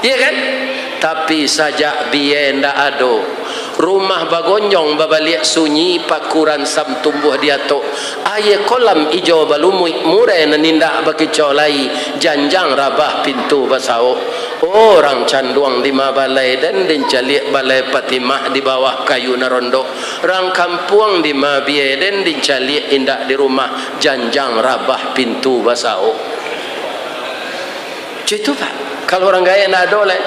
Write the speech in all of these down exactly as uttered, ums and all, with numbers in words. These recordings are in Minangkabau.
Iya kan? Tapi sajak biyai ndak ado, rumah bagonjong babaliak sunyi, paku ransam tumbuah di atok, aia kolam ijo balumuik, murai nan indak bakicau lai, janjang rabah pintu basaok. Urang canduang di ma balai den, den caliak balai Patimah di bawah kayu nan rondok. Rang kampuang di ma biyai den, den caliak indak di rumah, janjang rabah pintu basaok. Cak itu, Pak. Kalau urang gaek ndak ado lai.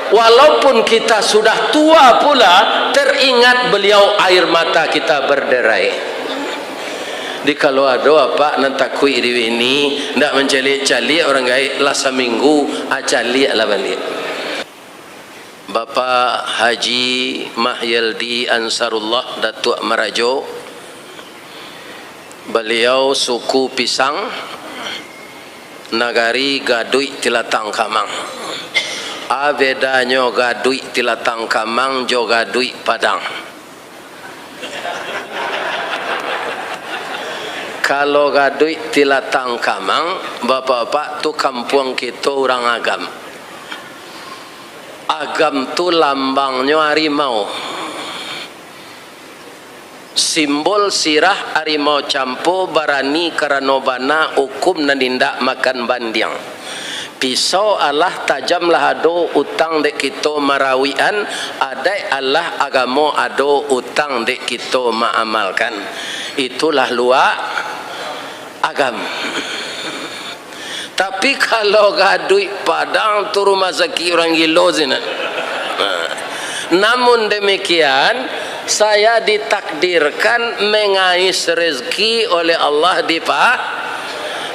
Walaupun kita sudah tua pula, teringat beliau, air mata kita berderai. Jadi kalau ado apak nan takuik di bini, ndak mancaliak-caliak urang gaek, lah saminggu, ah, caliaklah baliak. Bapak Haji Mahyeldi Ansarullah Datuak Marajo, baliau suku Pisang, nagari Gaduik Tilatang Kamang. A bedanyo Gaduik Tilatang Kamang jo Gaduik Padang? Kalau Gaduik Tilatang Kamang, bapak-bapak, tu kampuang kito urang Agam. Agam tu lambangnyo harimau. Simbol sirah harimau campo, barani karano bana, hukum nan indak makan bandiang. Pisau alah tajam lah ado, utang dek kito marawik-an, adaik alah agamo ado, utang dek kito maamalkan. Itulah luak Agam. Tapi kalau Gaduik Padang tu rumah sakik urang gilo sinan. Nah, namun demikian, saya ditakdirkan mengais rezeki oleh Allah di Pa-,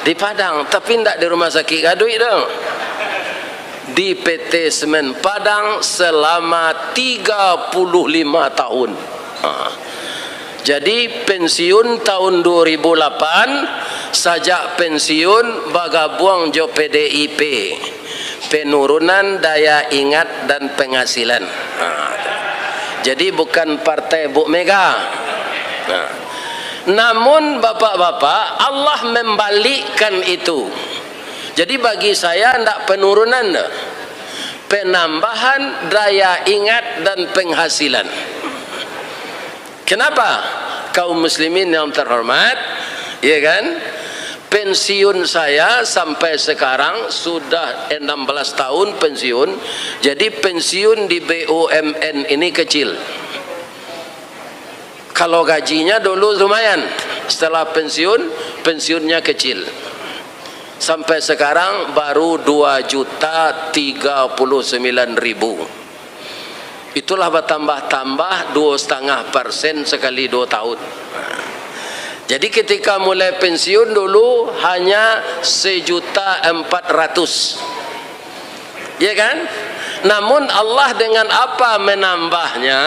di Padang, tapi ndak di rumah sakik Gaduik doh. Di P T Semen Padang selama tiga puluh lima tahun. Ha. Jadi, pensiun tahun dua ribu lapan, sajak pensiun bagabuang jo P D I P, penurunan daya ingat dan penghasilan. Ha. Jadi, bukan partai Buk Mega. Ha. Namun, bapak-bapak, Allah membalikkan itu. Jadi, bagi saya, ndak penurunan doh. Penambahan daya ingat dan penghasilan. Kenapa? Kaum muslimin yang terhormat, ya kan? Pensiun saya sampai sekarang sudah enam belas tahun pensiun. Jadi, pensiun di B U M N ini kecil. Kalau gajinya dulu lumayan, setelah pensiun, pensiunnya kecil. Sampai sekarang baru dua juta tiga puluh sembilan ribu. Itulah batambah-tambah dua setengah persen sakali dua tahun. Jadi, ketika mulai pensiun dulu hanya sejuta empat ratus. Ya kan? Namun, Allah dengan apa menambahnya?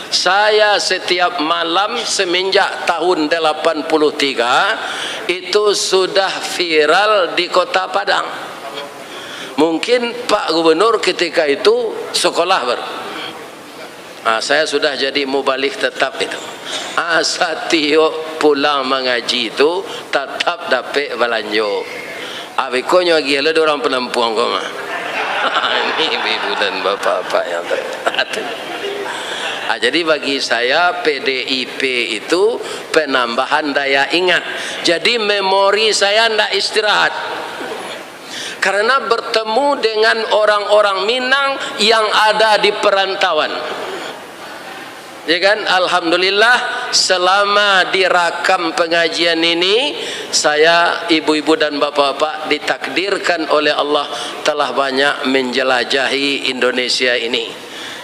Saya setiap malam semenjak tahun delapan puluh tiga itu sudah viral di Kota Padang. Mungkin Pak Gubernur ketika itu sekolah baru. Ah, saya sudah jadi mubalig tetap itu. Ah, satiok pulang mangaji tu, tatap dapek balanjo. Ah, beko nyo agiah lah dek urang Penampuang ko mah. Ini ibu dan bapak-bapak yang terhormat. Ah, jadi bagi saya, P D I P itu penambahan daya ingat. Jadi memori saya ndak istirahat. Karena bertemu dengan orang-orang Minang yang ada di perantauan. Ya kan? Alhamdulillah, selama dirakam pengajian ini, saya, ibu-ibu dan bapak-bapak, ditakdirkan oleh Allah telah banyak menjelajahi Indonesia ini.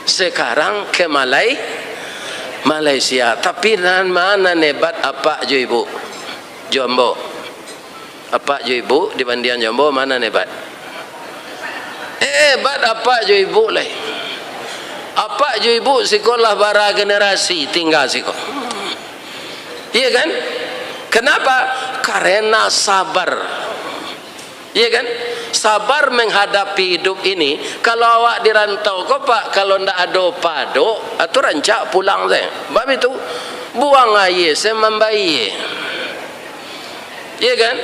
Sekarang ke Malai-, Malaysia. Tapi nan ma nan hebat apak jo ibu? Jo ambo. Apak jo ibu dibandiang jo ambo, ma nan hebat? Eh, hebat apak jo ibu lai. Apak jo ibu siko lah bara generasi tingga siko. Iya kan? Kenapa? Karena sabar. Iya kan? Sabar menghadapi hidup ini. Kalau awak di rantau ko, Pak, kalau ndak ado padok, ah, tu rancak pulang sajo. Bab itu, buang aia se mambayie. Iya kan?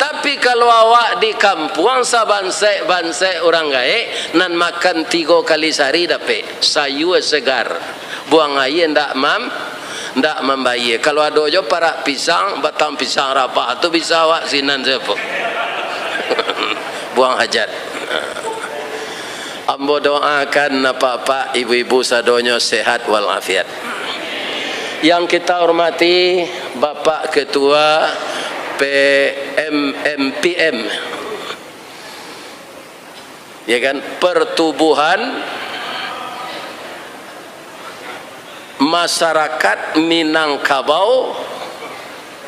Tapi Tapi kalau awak di kampuang, sabansek-bansek urang gaek, nan makan tigo kali sahari dapek, sayua segar, buang aia ndak mam-, ndak mambayia. Kalau ado jo parak pisang, batang pisang rabah tu bisa awak sinan sapo. Buang hajat. Ambo doakan apak-apak, ibu-ibu sadonyo sehat walafiat. Yang kita hormati Bapak Ketua P M M P M, ya kan, Pertubuhan Masyarakat Minangkabau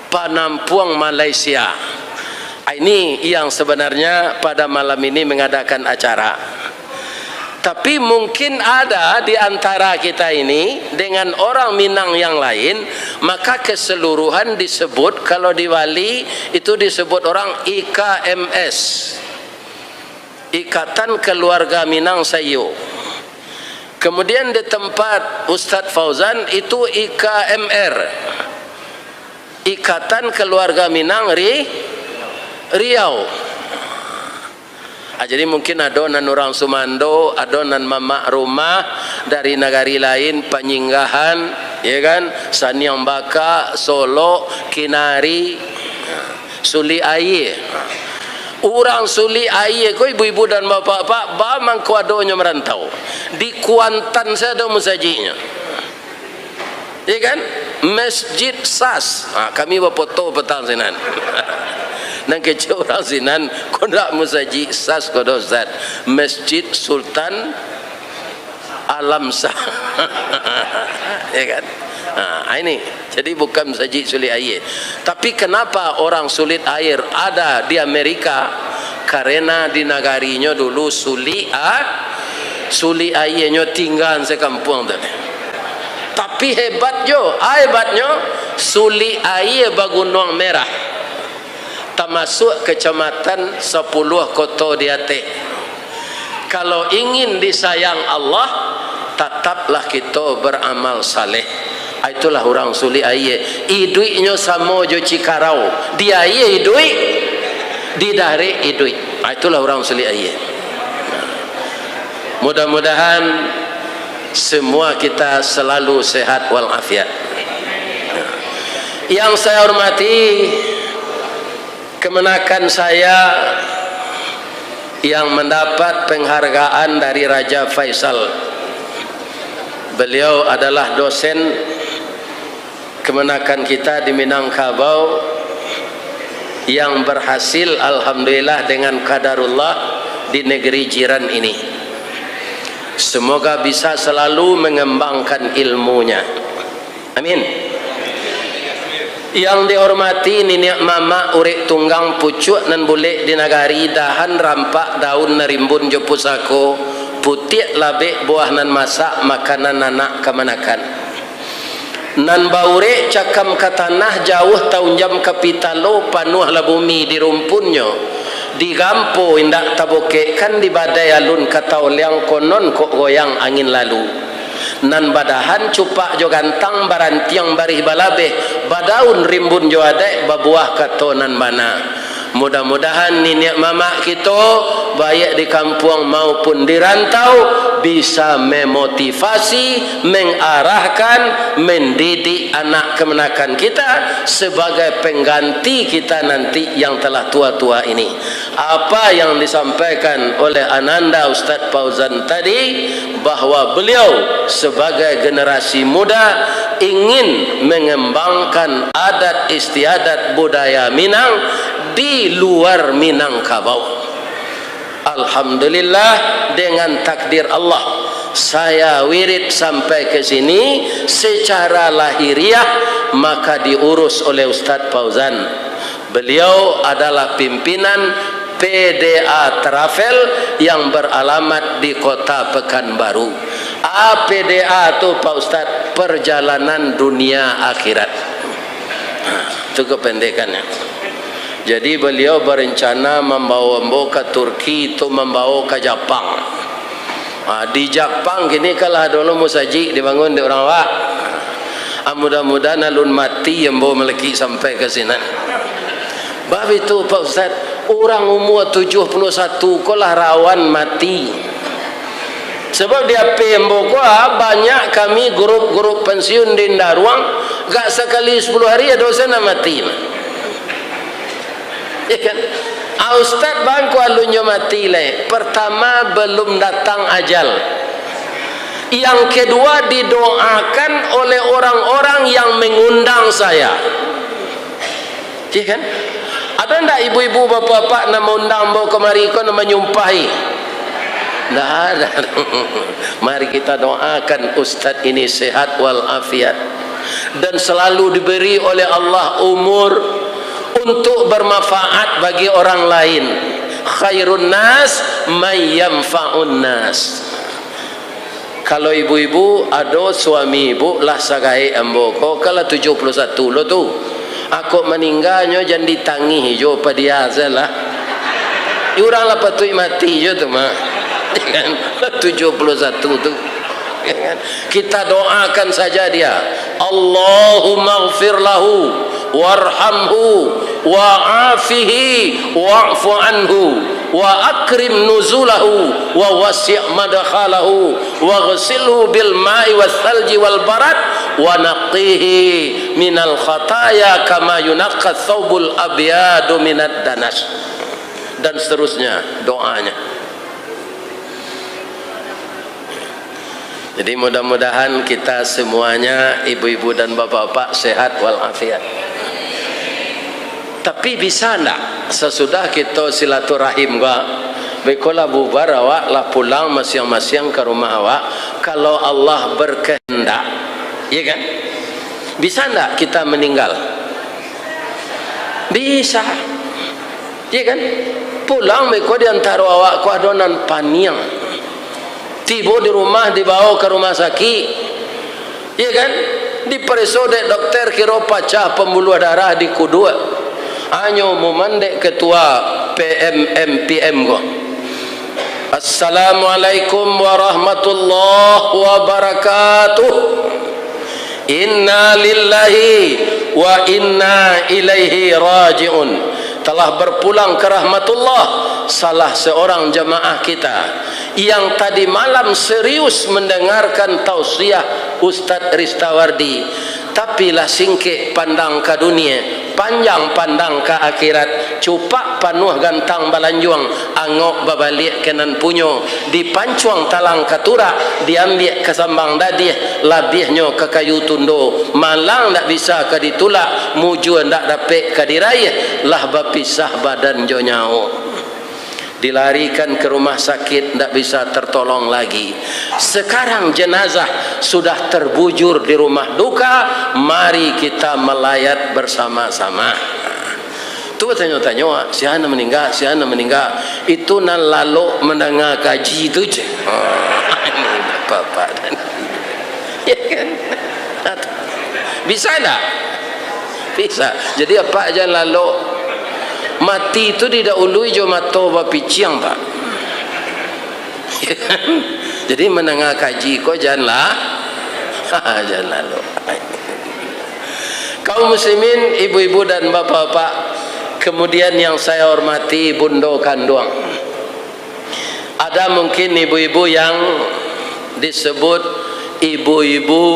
Panampuang Malaysia. Ini yang sebenarnya pada malam ini mengadakan acara. Tapi mungkin ada di antara kita ini dengan orang Minang yang lain, maka keseluruhan disebut, kalau di Bali itu disebut orang I K M S, Ikatan Keluarga Minang Saiyo. Kemudian di tempat Ustadz Fauzan itu I K M R, Ikatan Keluarga Minang Ri-, Riau. Ah, jadi mungkin ado nan urang sumando, ado nan mamak rumah dari nagari lain, panyinggahan, ya kan, Saniang Baka, Solok, Kinari, Sulik Aia. Urang Sulik Aia ko, ibu-ibu dan bapak-bapak, ba mangko adonyo marantau. Di Kuantan sajo ado musajiknyo. Ya kan? Masjid Sas. Ha, kami bafoto patang sinan. Nan kecek urang sinan, ko ndak musajik Sas ko doh, Ustaz. Masjid Sultan Alam Sah. Ya kan? Ha, ini. Jadi bukan musajik Sulik Aia. Tapi kenapa orang Sulik Aia ada di Amerika? Karena di nagarinyo dulu sulik a-, sulik aianyo tinggaan sakampuang tu. Tapi hebat jo, ah, hebatnyo, sulik aia Bagunuang Merah, tamasuak Kecamatan Sapuluah Koto di Ateh. Kalau ingin disayang Allah, tataplah kito baramal saleh. Ah, itulah urang Sulik Aia. Iduiknyo samo jo Cikarau. Di aia iduik, di darek iduik. Ah, itulah urang Sulik Aia. Mudah-mudahan semua kita selalu sehat walafiat. Yang saya hormati, kemenakan saya yang mendapat penghargaan dari Raja Faisal. Beliau adalah dosen kemenakan kita di Minangkabau yang berhasil, alhamdulillah, dengan qadarullah di negeri jiran ini. Semoga bisa selalu mengembangkan ilmunya. Amin. Yang dihormati niniak mamak, urek tunggang, pucuak nan bulek di nagari, dahan rampak, daun nan rimbun jo pusako, putiak labek, buah nan masak, makanan anak kamanakan. Nan baurek cakam ka tanah, jauah taunjam ka pitalo, panuahlah bumi di rumpunnyo. Digampo indak tabokekkan, di badai alun ka taoliang, konon kok goyang angin lalu. Nan badahan cupak jo gantang, barantiang barih balabeh, badaun rimbun jo adaik, babuah kato nan bana. Mudah-mudahan niniak mamak kito, baiak di kampuang maupun di rantau, bisa memotivasi, mengarahkan, mendidik anak kemenakan kita sebagai pengganti kita nanti yang telah tua-tua ini. Apa yang disampaikan oleh Ananda Ustadz Fauzan tadi, bahwa beliau sebagai generasi muda ingin mengembangkan adat istiadat budaya Minang di luar Minangkabau. Alhamdulillah, dengan takdir Allah, saya wirid sampai ke sini secara lahiriah, maka diurus oleh Ustadz Fauzan. Beliau adalah pimpinan P D A Travel yang beralamat di Kota Pekanbaru. A P D A tu, Pak Ustadz, Perjalanan Dunia Akhirat. Itu kependekannyo. Jadi, beliau berencana mambawa ambo ka Turki, tu mambawa ka Japang. Ha, di Japang kini kalah dulu musajik dibangun dek urang awak. Ah, mudah-mudahan alun mati ambo malakik sampai ka sinan. Bab itu, Pak Ustaz, urang umua tujuah puluah satu ko lah rawan mati. Sabab di A P M ambo ko, ah, banyak kami grup-grup pensiun di Indaruang, gak sakali sapuluah hari ado se nan mati. Ya kan? Ah, Ustaz, bangko alunnyo mati lai. Pertama, belum datang ajal. Yang kedua, didoakan oleh orang-orang yang mengundang saya. Iya kan? Ada ndak ibu-ibu, bapak-bapak nan maundang ambo kamari ko, nan manyumpahi? Ndak ada. Mari kita doakan ustaz ini sehat walafiat dan selalu diberi oleh Allah umur untuk bermanfaat bagi orang lain. Khairun nas man yanfa'un nas. Kalau ibu-ibu, ado suami ibu lah sagaek ambo ko, kan lah tujuah puluah satu lo tu. Akok maningganyo jan ditangih jo padiah salah. Urang lah patuik mati jo tu mah. Kan? Lah tujuah puluah satu tu. Kan? Kita doakan saja dia. Allahumma ghfir lahu warhamhu wa'afihi wa'fu anhu wa akrim nuzulahu wa wasi' madkhalahu waghsilhu bil ma'i was salji wal barad wa naqqihi minal khataya kama yunaqqas saubul abyadu minad danas. Dan seterusnya doanya. Jadi, mudah-mudahan kita semuanya, ibu-ibu dan bapak-bapak, sehat walafiat. Tapi bisa ndak sasudah kito silaturahim ko, beko lah bubar awak, lah pulang masiang-masiang ka rumah awak, kalau Allah berkehendak, ya kan? Bisa ndak kita meninggal? Bisa. Iya kan? Pulang beko di antaro awak ko ado nan paniang. Tibo di rumah, dibawo ka rumah sakik. Iya kan? Dipareso dek dokter, kiro pacah pambuluah darah di kuduak. Hanyo mumandek ketua P M M P M ko. Assalamualaikum warahmatullahi wabarakatuh. Inna lillahi wa inna ilaihi raji'un. Telah berpulang ke rahmatullah salah seorang jamaah kita yang tadi malam serius mendengarkan tausiah Ustadz Ristawardi. Tapi lah singkek pandang ka dunia, panjang pandang ka akhirat, cupak panuah gantang balanjuang, angok babaliak ka nan punyo, dipancuang talang ka turak, diambiak ka sambang dadiah, labiahnyo ka kayu tundo, malang ndak bisa ka ditulak, mujua ndak dapek ka diraih, lah bapisah badan jo nyawo. Dilarikan ke rumah sakit, ndak bisa tertolong lagi. Sekarang jenazah sudah terbujur di rumah duka, mari kita melayat bersama-sama. Tu batanyo-tanyo, "Sia nan maningga, sia nan maningga." Itu nan lalok mandanga kaji tu je. Ha, ini bapak-bapak tadi. Ya kan? Bisa ndak? Bisa. Jadi, apak jan lalok. Mati tu didahului jo mato bapiciang, Pak. Jadi, mandanga kaji ko janlah, janlah lupa. Kaum muslimin, ibu-ibu dan bapak-bapak, kemudian yang saya hormati Bundo Kanduang. Ada mungkin ibu-ibu yang disebut ibu-ibu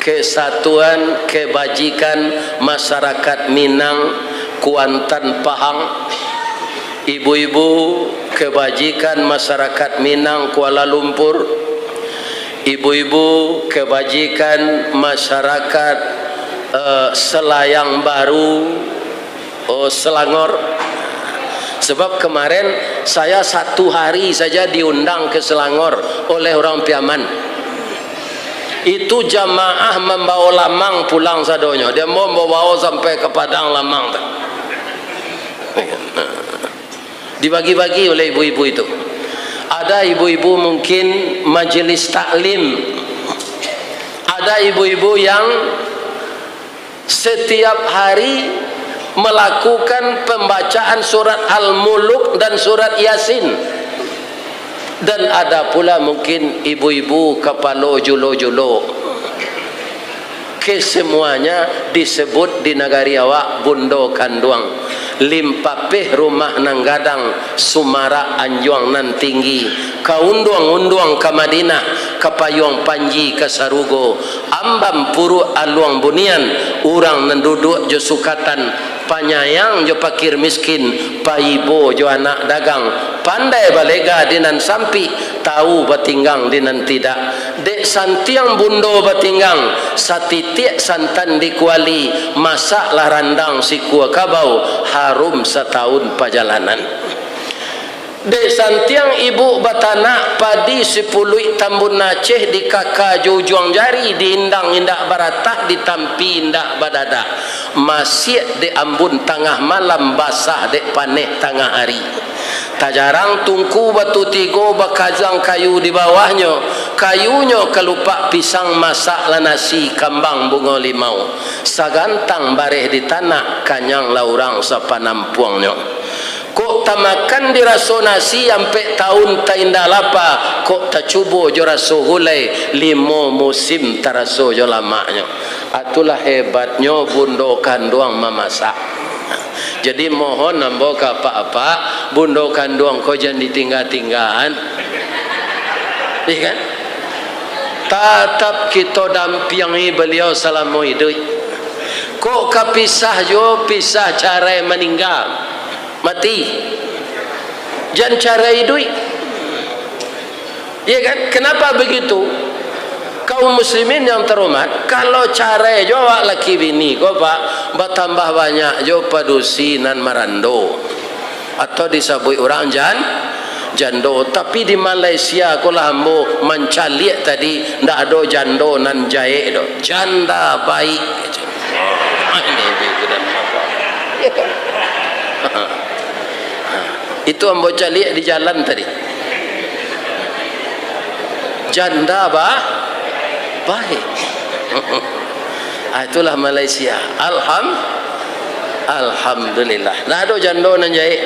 kesatuan kebajikan masyarakat Minang Kuantan Pahang, ibu-ibu kebajikan masyarakat Minang Kuala Lumpur, ibu-ibu kebajikan masyarakat, eh, Selayang Baru, oh, Selangor. Sebab kemarin saya satu hari saja diundang ke Selangor oleh orang Piaman. Itu jamaah mambawo lamang pulang sadonyo. Dia mau mambawo sampai ke Padang lamang tu. Dibagi-bagi oleh ibu-ibu itu. Ada ibu-ibu mungkin majelis taklim. Ada ibu-ibu yang setiap hari melakukan pembacaan surat Al-Muluk dan surat Yasin. Dan ada pula mungkin ibu-ibu kapalo julo-julo. Kesemuanya disebut di nagari awak Bundo Kanduang. Limpapeh rumah nan gadang, sumarak anjuang nan tinggi, ka unduang-unduang ka Madinah, ka payuang panji ka sarugo, amban puruak aluang bunian, urang nan duduak jo sukatan, panyayang jo pakir miskin, paibo jo anak dagang, pandai balega di nan sampik, tawu batinggang di nan tidak. Dek santiang bundo batinggang, satitiak santan di kuali, masaklah randang sikua kabau, harum satawun pajalanan. Dek santiang ibu batanak, padi sipuluik tambun Aceh, dikaka jo ujuang jari, diindang indak baratah, ditampi indak badadah. Masiak dek ambun tangah malam, basah dek paneh tangah ari. Tajarang tungku batu tigo, bakazang kayu di bawahnyo, kayunyo kalupak pisang, masaklah nasi kambang bungo limau. Sagantang bareh di tanak, kanyanglah urang sapanampuangnyo. Kok tamakan diraso nasi, ampek tawun taindak lapa, kok tacubo jo raso gulai, limo musim taraso jo lamaknyo. Itulah hebatnyo bundo kanduang mamasak. Jadi, mohon ambo ka apak-apak, bundo kanduang ko jan ditingga-tinggaan. Iya kan? Tatap kito dampiangi baliau salamo iduik. Kok ka pisah juo, pisah carai maningga, mati. Jan carai iduik. Iya kan? Kenapa begitu? Kaum muslimin yang terhormat, kalau carai jo awak laki bini ko, Pak, batambah banyak jo padusi nan marando. Atau disabuik urang jan-, jando. Tapi di Malaysia ko lah ambo mancaliak tadi, ndak ado jando nan jahek doh. Janda baik. Ah, ini lebih kurang apa. Itu ambo caliak di jalan tadi. Janda ba-, baik. Ah, itulah Malaysia. Alham-, Alhamdulillah. Ndak ado jando nan jahek.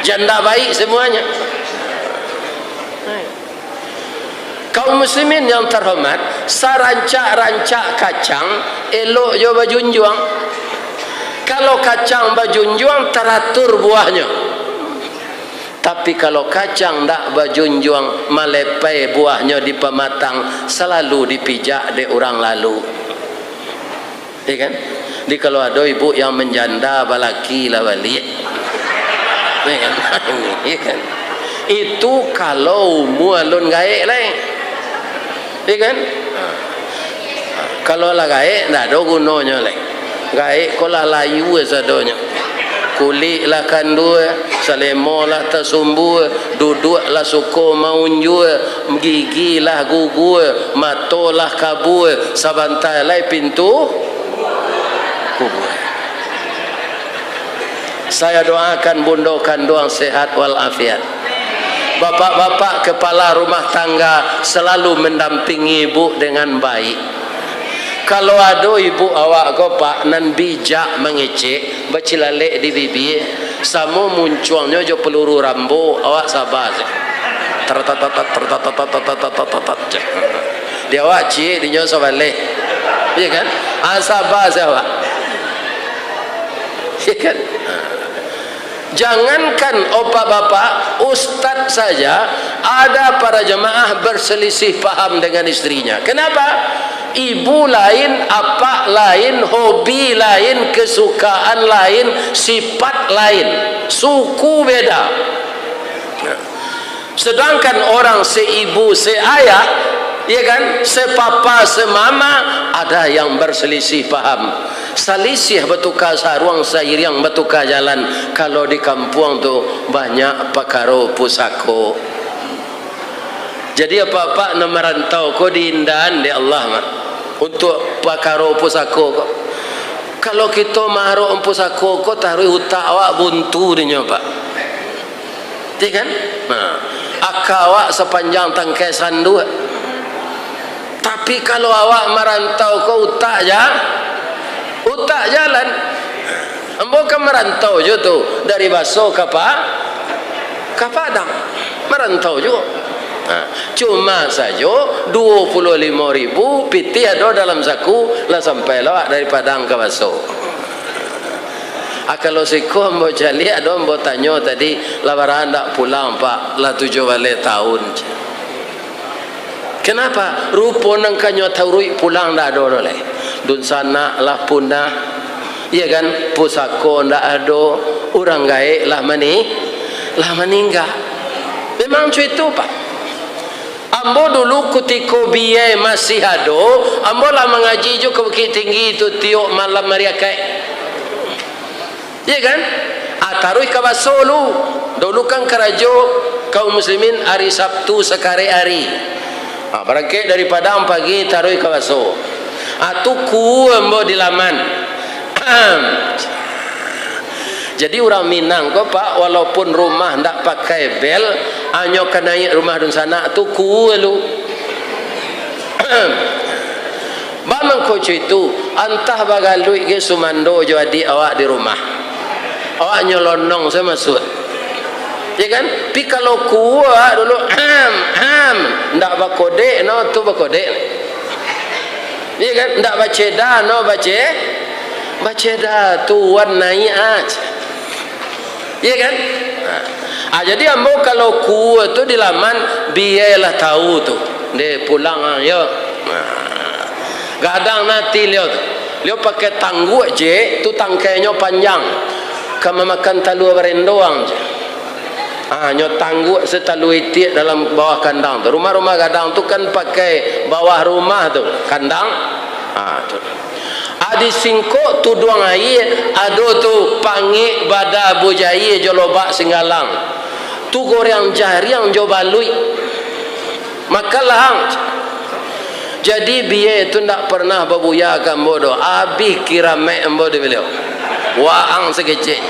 Janda baik semuanya. Kaum muslimin yang terhormat, sarancak-rancak kacang, elok jo bajunjuang. Kalau kacang bajunjuang, taratur buahnyo. Tapi, kalau kacang ndak bajunjuang, malepai buahnyo di pamatang, salalu dipijak dek urang lalu. Iya kan? Jadi, kalau ado ibu yang manjanda, balaki lah baliak. Iya kan? Iya kan? Itu kalau umua alun gaek lai. Iya kan? Kalau lah gaek, ndak ado gunonyo lai. Gaek ko lah layu sadonyo. Kulik lah kandua, salemo lah tasumbua, duduak lah suko maunjua, gigi lah gugua, mato lah kabua, sabanta lai pintu kubua. Saya doakan bundo kanduang sehat walafiat. Bapak-bapak kepala rumah tangga selalu mendampingi ibu dengan baik. Kalau ado ibu awak ko, Pak, nan bijak mangecek, bacilalek di bibia, samo muncuangnyo jo peluru Rambo, awak saba se. Tertatatat, tertatatat, tertatatat. Di awak ciek, dinyo sabaleh. Iya kan? Ah, saba se awak. Iya kan? Jangankan opak bapak, ustaz saja ada para jemaah berselisih paham dengan istrinya. Kenapa? Ibu lain, apak lain, hobi lain, kesukaan lain, sifat lain, suku beda. Sedangkan orang seibu, seayah, ya kan, sepapa, semama, ada yang berselisih paham. Salisih batuka saruang, sairiang batuka jalan. Kalau di kampuang tu, banyak pakaro pusako. Jadi, apak-apak nan marantau ko diindahan dek Allah, Mak, untuak pakaro pusako ko. Kalau kito maarok pusako ko, taruih utak awak buntu dinyo, Pak. Iya kan? Nah, aka awak sapanjang tangkai sanduak. Tapi, kalau awak marantau ko, utak ja-, utak jalan. Ambo kan marantau jo tu, dari Baso ka Pa-, ka Padang. Marantau juo. Nah, cuma sajo duo puluah limo ribu pitih ado dalam saku, lah sampai lo awak dari Padang ka Baso. Ah, kalau siko ambo caliak, ado ambo tanyo tadi, "Lah bara ndak pulang, Pak?" "Lah tujuah baleh taun," ceh. Kenapa? Rupo nan kanyo taruih pulang ndak ado doh lai. Dunsanak lah punah, iya kan? Pusako ndak ado, urang gaek lah mani-, lah maningga. Memang cuma itu, Pak. Ambo dulu kutiko biai masih ado, ambo lah mangaji jo ka Bukittinggi tu tiok malam ari Akaik. Iya kan? Ah, taruih ka Baso lu. Dulu kan karajo kaum muslimin ari Sabtu sakarek ari. Ah, barangkek dari Padang pagi taruih ka Baso. Ah, tu kua ambo di laman. Jadi urang Minang ko, Pak, walaupun rumah ndak pakai bel, anyo ka naiak rumah dunsanak tu kua lu. Bamangko cuitu, antah bagaluik ge sumando jo adiak awak di rumah. Awak nyolonong sajo masuak. Ya kan? Pi kalau kuak dulu, am, am, ndak bakodek no, tu bakodek. Ya kan? Ndak baceda no, bace-, baceda, tuan naiak aja. Iya kan? Ah, jadi ambo kalau kua tu di laman, bialah tahu tu. Deh, pulang ah, yo. Ah. Gadang nati liau tu. Liau pakai tangguak je, tu tangkainyo panjang. Ka mamakan talua barendoang je. Ah, nyo tangguak satalua itiak dalam bawah kandang tu. Rumah-rumah gadang tu kan pakai bawah rumah tu, kandang. Ah, tu. Adi singkok tuduang aia, ado tu pangek bada bujaia jo lobak singgalang. Tu goreang jariang jo baluik. Makanlah ang. Jadi biai tu ndak pernah babuya ka ambo doh. Abih kiramek ambo di baliau. Waang sakecek.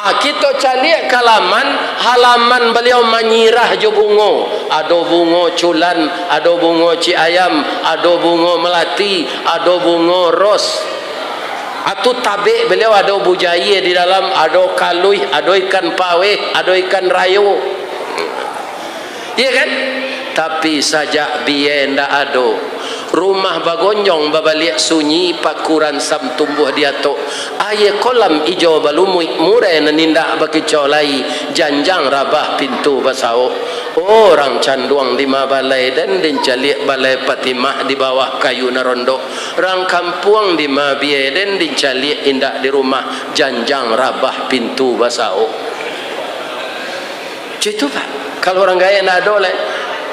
Ah, kito caliak ka laman, halaman baliau manyirah jo bungo. Ado bungo culan, ado bungo cik ayam, ado bungo melati, ado bungo ros. Ah, tu tabek baliau ado bujaia di dalam, ado kaluih, ado ikan paweh, ado ikan rayo. Iya kan? Tapi sajak biai ndak ado, rumah bagonjong babaliak sunyi, paku ransam tumbuah di atok, aia kolam ijo balumuik, murai nan indak bakicau lai, janjang rabah pintu basaok. Urang canduang di ma balai den, den caliak balai patimah di bawah kayu nan rondok. Rang kampuang di ma biai den, den caliak indak di rumah, janjang rabah pintu basaok. Caitu, Pak. Kalau urang gaek ndak ado lai.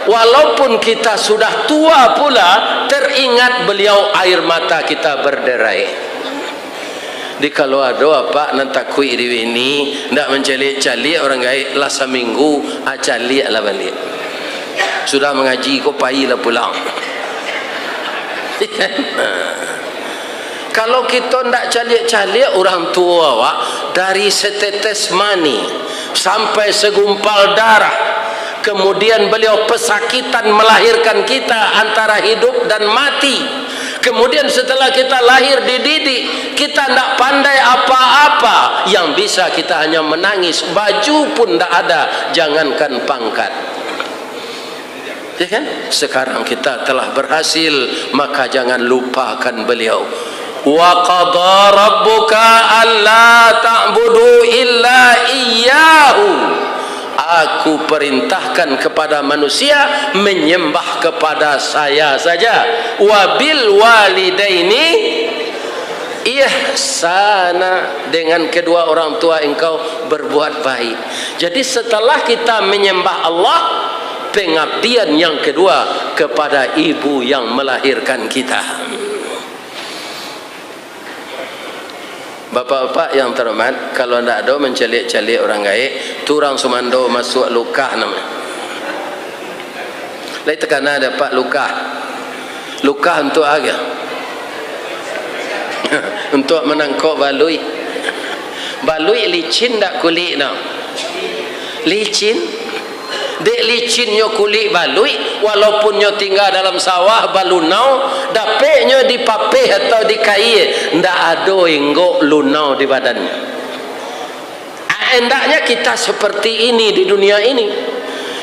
Walaupun kita sudah tua pula, teringat beliau, air mata kita berderai. Di kalau ado apak nan takuik di bini, ndak mancaliak-caliak urang gaek, lah saminggu, ah, caliaklah baliak. Sudah mangaji ko, pailah pulang. Kalau kito ndak caliak-caliak urang tuo awak, dari setetes mani sampai segumpal darah, kemudian beliau pesakitan melahirkan kita antara hidup dan mati, kemudian setelah kita lahir dididik, kita ndak pandai apa-apa, yang bisa kita hanya menangis, baju pun ndak ada, jangankan pangkat. Ya kan? Sekarang kita telah berhasil, maka jangan lupakan beliau. "Wa qada rabbuka alla ta'budu illa iyyahu." Aku perintahkan kepada manusia menyembah kepada Saya saja. "Wa bil walidaini ihsana," dengan kedua orang tua engkau berbuat baik. Jadi, setelah kita menyembah Allah, pengabdian yang kedua kepada ibu yang melahirkan kita. Bapak-bapak yang terhormat, kalau ndak ado mancaliak-caliak urang gaek, tu urang sumando masuak lukah namo. Lai takana dek apak lukah? Lukah untuak apo? Untuak manangkok baluik. Baluik licin ndak kulik no? Licin. Dek licinnyo kulik baluik, walaupun nyo tingga dalam sawah balunau, dapeknyo di papeh atau di kaia, ndak ado inggok lunau di badannyo. Ah, hendaknya kita seperti ini di dunia ini.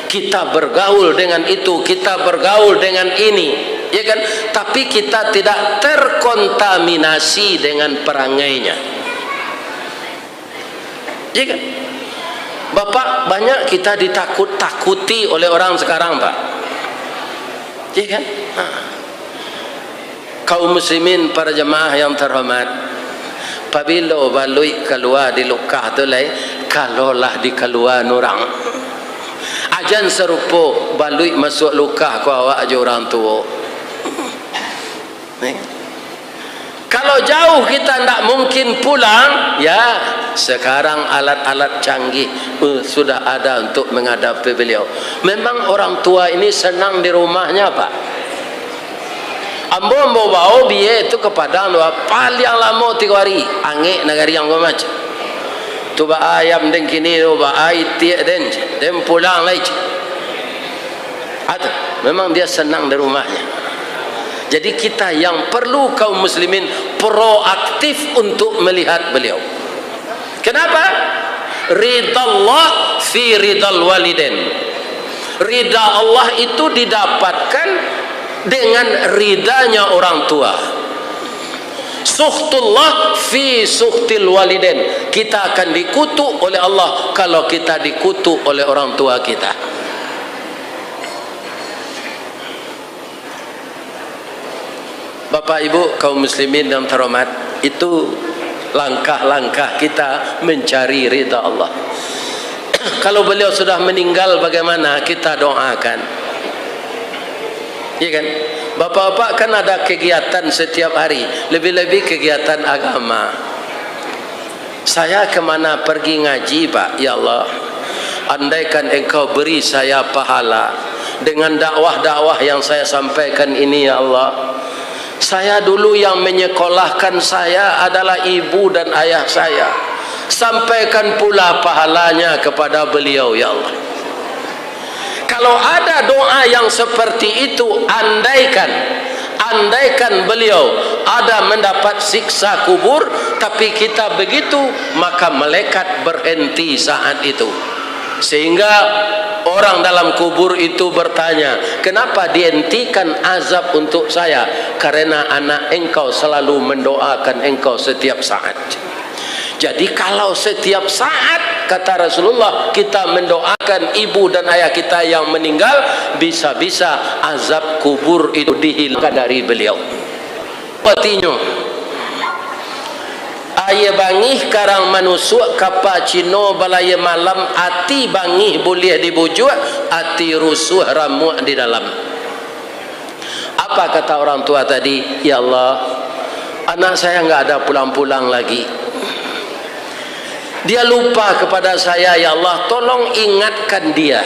Kita bergaul dengan itu, kita bergaul dengan ini. Ya kan? Tapi kita tidak terkontaminasi dengan perangainya. Ya kan? Bapak, banyak kita ditakut-takuti oleh orang sekarang, Pak. Ya kan? Ha. Kaum muslimin, para jemaah yang terhormat, pabilo baluik kalua di lukah tu lai, kalau lah dikalua urang. Ajan sarupo baluik masuak lukah ko awak jo urang tuo. Ni. Kalau jauh kita ndak mungkin pulang, ya, sekarang alat-alat canggih, eh, sudah ada untuk menghadapi beliau. Memang orang tua ini senang di rumahnya, Pak. Ambo, ambo bao bia tu ka Padang, dua, paliang lamo tigo ari, angek nagari ambo macam. Tu baa ayam den kini tu, baa itiak den, den pulang lai. Ado, memang dia senang di rumahnya. Jadi kita yang perlu, kaum muslimin, proaktif untuk melihat beliau. Kenapa? Ridallah fi ridal walidain. Rida Allah itu didapatkan dengan ridanya orang tua. Sukhtullah fi sukhtil walidain. Kita akan dikutuk oleh Allah kalau kita dikutuk oleh orang tua kita. Bapak Ibu, kaum muslimin yang terhormat, itu langkah-langkah kita mencari ridha Allah. Kalau beliau sudah meninggal, bagaimana? Kita doakan. Iya kan? Bapak-bapak kan ada kegiatan setiap hari, lebih-lebih kegiatan agama. Saya kemana pergi ngaji, Pak? Ya Allah, andaikan Engkau beri saya pahala dengan dakwah-dakwah yang saya sampaikan ini, ya Allah. Saya dulu, yang menyekolahkan saya adalah ibu dan ayah saya. Sampaikan pula pahalanya kepada beliau, ya Allah. Kalau ada doa yang seperti itu, andaikan, andaikan beliau ada mendapat siksa kubur, tapi kita begitu, maka malaikat berhenti saat itu. Sehingga orang dalam kubur itu bertanya, "Kenapa dihentikan azab untuk saya?" "Karena anak engkau selalu mendoakan engkau setiap saat." Jadi, kalau setiap saat, kata Rasulullah, kita mendoakan ibu dan ayah kita yang meninggal, bisa-bisa azab kubur itu dihilangkan dari beliau. Artinyo, aia bangih karang manusuak, kapa Cino balayia malam, ati bangih buliah dibujuak, ati rusuah ramuak di dalam. Apa kata orang tua tadi? "Ya Allah, anak saya nggak ada pulang-pulang lagi. Dia lupa kepada saya, ya Allah, tolong ingatkan dia."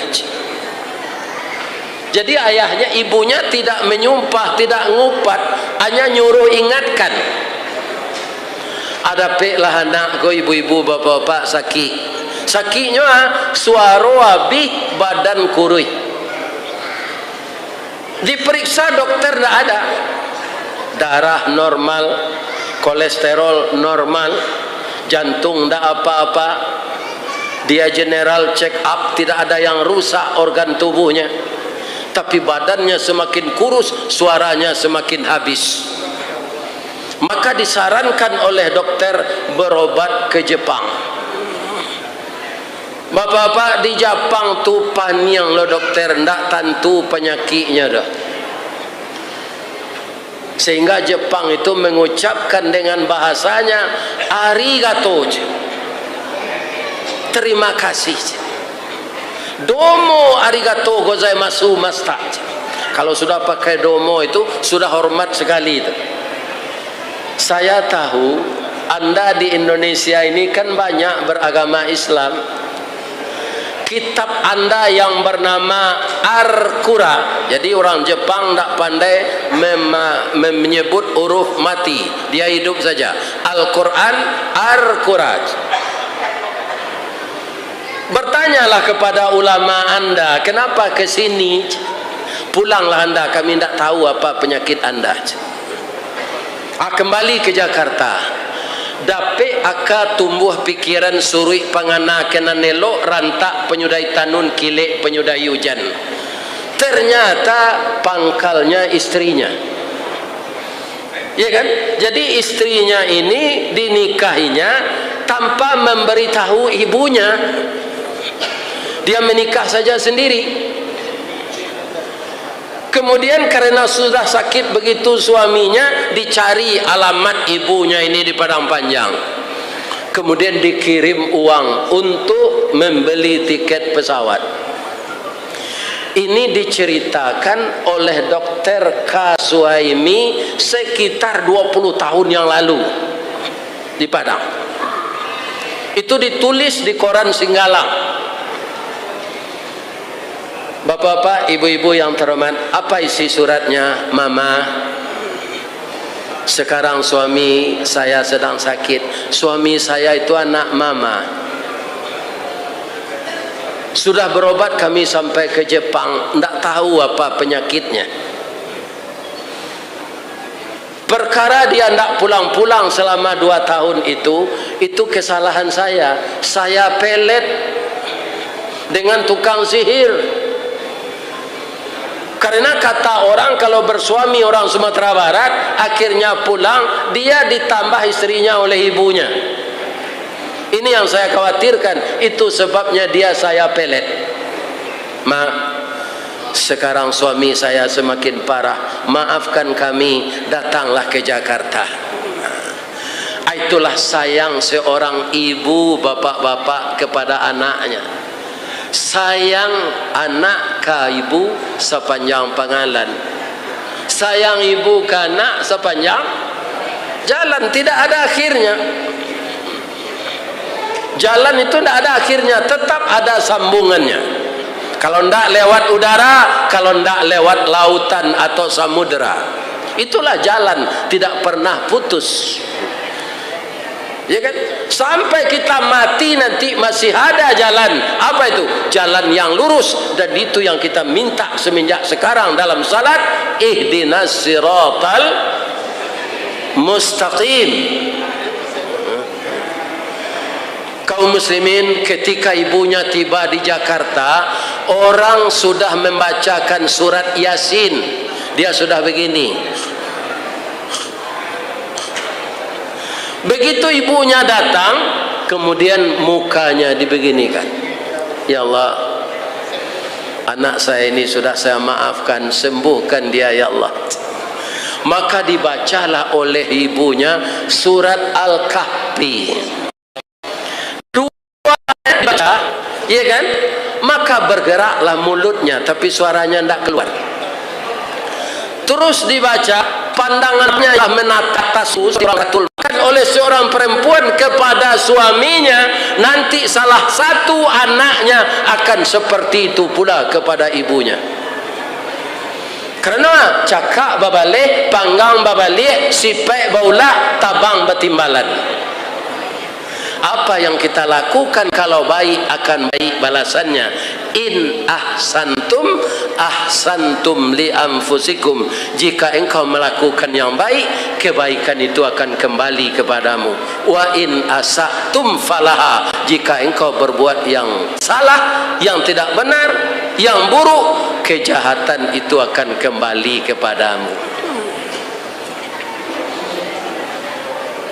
Jadi ayahnya, ibunya tidak menyumpah, tidak ngupat, hanya nyuruh ingatkan. Adapeklah anak ko, ibu-ibu, bapak-bapak, sakik. Sakiknyo, ah, suaro abih, badan kuruih. Diperiksa dokter, ndak ada. Darah normal, kolesterol normal, jantung ndak apa-apa. Dia general check up, tidak ada yang rusak organ tubuhnya. Tapi badannya semakin kurus, suaranya semakin habis. Maka disarankan oleh dokter berobat ke Jepang. Bapak-bapak, di Japang tu paniang lo dokter, ndak tantu panyakiknyo doh. Sehingga Jepang itu mengucapkan dengan bahasanya, "Arigato," je. "Terima kasih," je. "Domo arigato gozaimasu, Master," je. Kalau sudah pakai "domo" itu, sudah hormat sekali itu. Saya tahu Anda di Indonesia ini kan banyak beragama Islam. Kitab Anda yang bernama Al-Quran. Jadi, orang Jepang ndak pandai mema-, menyebut huruf mati. Dia hidup saja. Al-Quran, Al-Quran. Bertanyalah kepada ulama Anda, "Kenapa ke sini? Pulanglah Anda, kami ndak tahu apa penyakit Anda." Ah, kembali ke Jakarta. Dapek aka tumbuah pikiran, suruik pangana ka nan elok, rantak panyudahi tanun, kilek panyudahi ujan. Ternyata pangkalnya istrinya. Ya kan? Jadi istrinya ini dinikahinya tanpa memberitahu ibunya. Dia menikah saja sendiri. Kemudian karena sudah sakit begitu suaminya, dicari alamat ibunya ini di Padang Panjang. Kemudian dikirim uang untuk membeli tiket pesawat. Ini diceritakan oleh Dokter K Suhaimi sekitar dua puluh tahun yang lalu di Padang. Itu ditulis di koran Singgalang. Bapak-bapak, ibu-ibu yang terhormat, apa isi suratnya? "Mama, sekarang suami saya sedang sakit. Suami saya itu anak mama. Sudah berobat kami sampai ke Jepang, ndak tahu apa penyakitnya. Perkara dia ndak pulang-pulang selama dua tahun itu, itu kesalahan saya. Saya pelet dengan tukang sihir." Karena kata orang, kalau bersuami orang Sumatera Barat, akhirnya pulang, dia ditambah istrinya oleh ibunya. Ini yang saya khawatirkan, itu sebabnya dia saya pelet. "Ma, sekarang suami saya semakin parah. Maafkan kami, datanglah ke Jakarta." Ah, itulah sayang seorang ibu, bapak-bapak, kepada anaknya. Sayang anak ka ibu sapanjang pangalan. Sayang ibu ka anak sapanjang jalan, tidak ada akhirnya. Jalan itu ndak ada akhirnya, tetap ada sambungannya. Kalau ndak lewat udara, kalau ndak lewat lautan atau samudera. Itulah jalan, tidak pernah putus. Ya kan? Sampai kita mati nanti masih ada jalan. Apa itu? Jalan yang lurus. Dan itu yang kita minta semenjak sekarang dalam salat, "Ihdinas siratal mustaqim." Kaum muslimin, ketika ibunya tiba di Jakarta, orang sudah membacakan surat Yasin. Dia sudah begini. Begitu ibunya datang, kemudian mukanya dibeginikan. "Ya Allah, anak saya ini sudah saya maafkan, sembuhkan dia, ya Allah." Maka dibacalah oleh ibunya surat Al-Kahfi. Dua ayat dibaca, ya kan? Maka bergeraklah mulutnya, tapi suaranya ndak keluar. Terus dibaca, pandangannya lah menatap atas seorang ratul. Oleh seorang perempuan kepada suaminya, nanti salah satu anaknya akan seperti itu pula kepada ibunya. Karena cakak babaleh, panggang babaliak, sipek baulak, tabang batimbalan. Apa yang kita lakukan kalau baik, akan baik balasannya. "In ahsantum, ahsantum li anfusikum." Jika engkau melakukan yang baik, kebaikan itu akan kembali kepadamu. "Wa in asa'tum falaha." Jika engkau berbuat yang salah, yang tidak benar, yang buruk, kejahatan itu akan kembali kepadamu.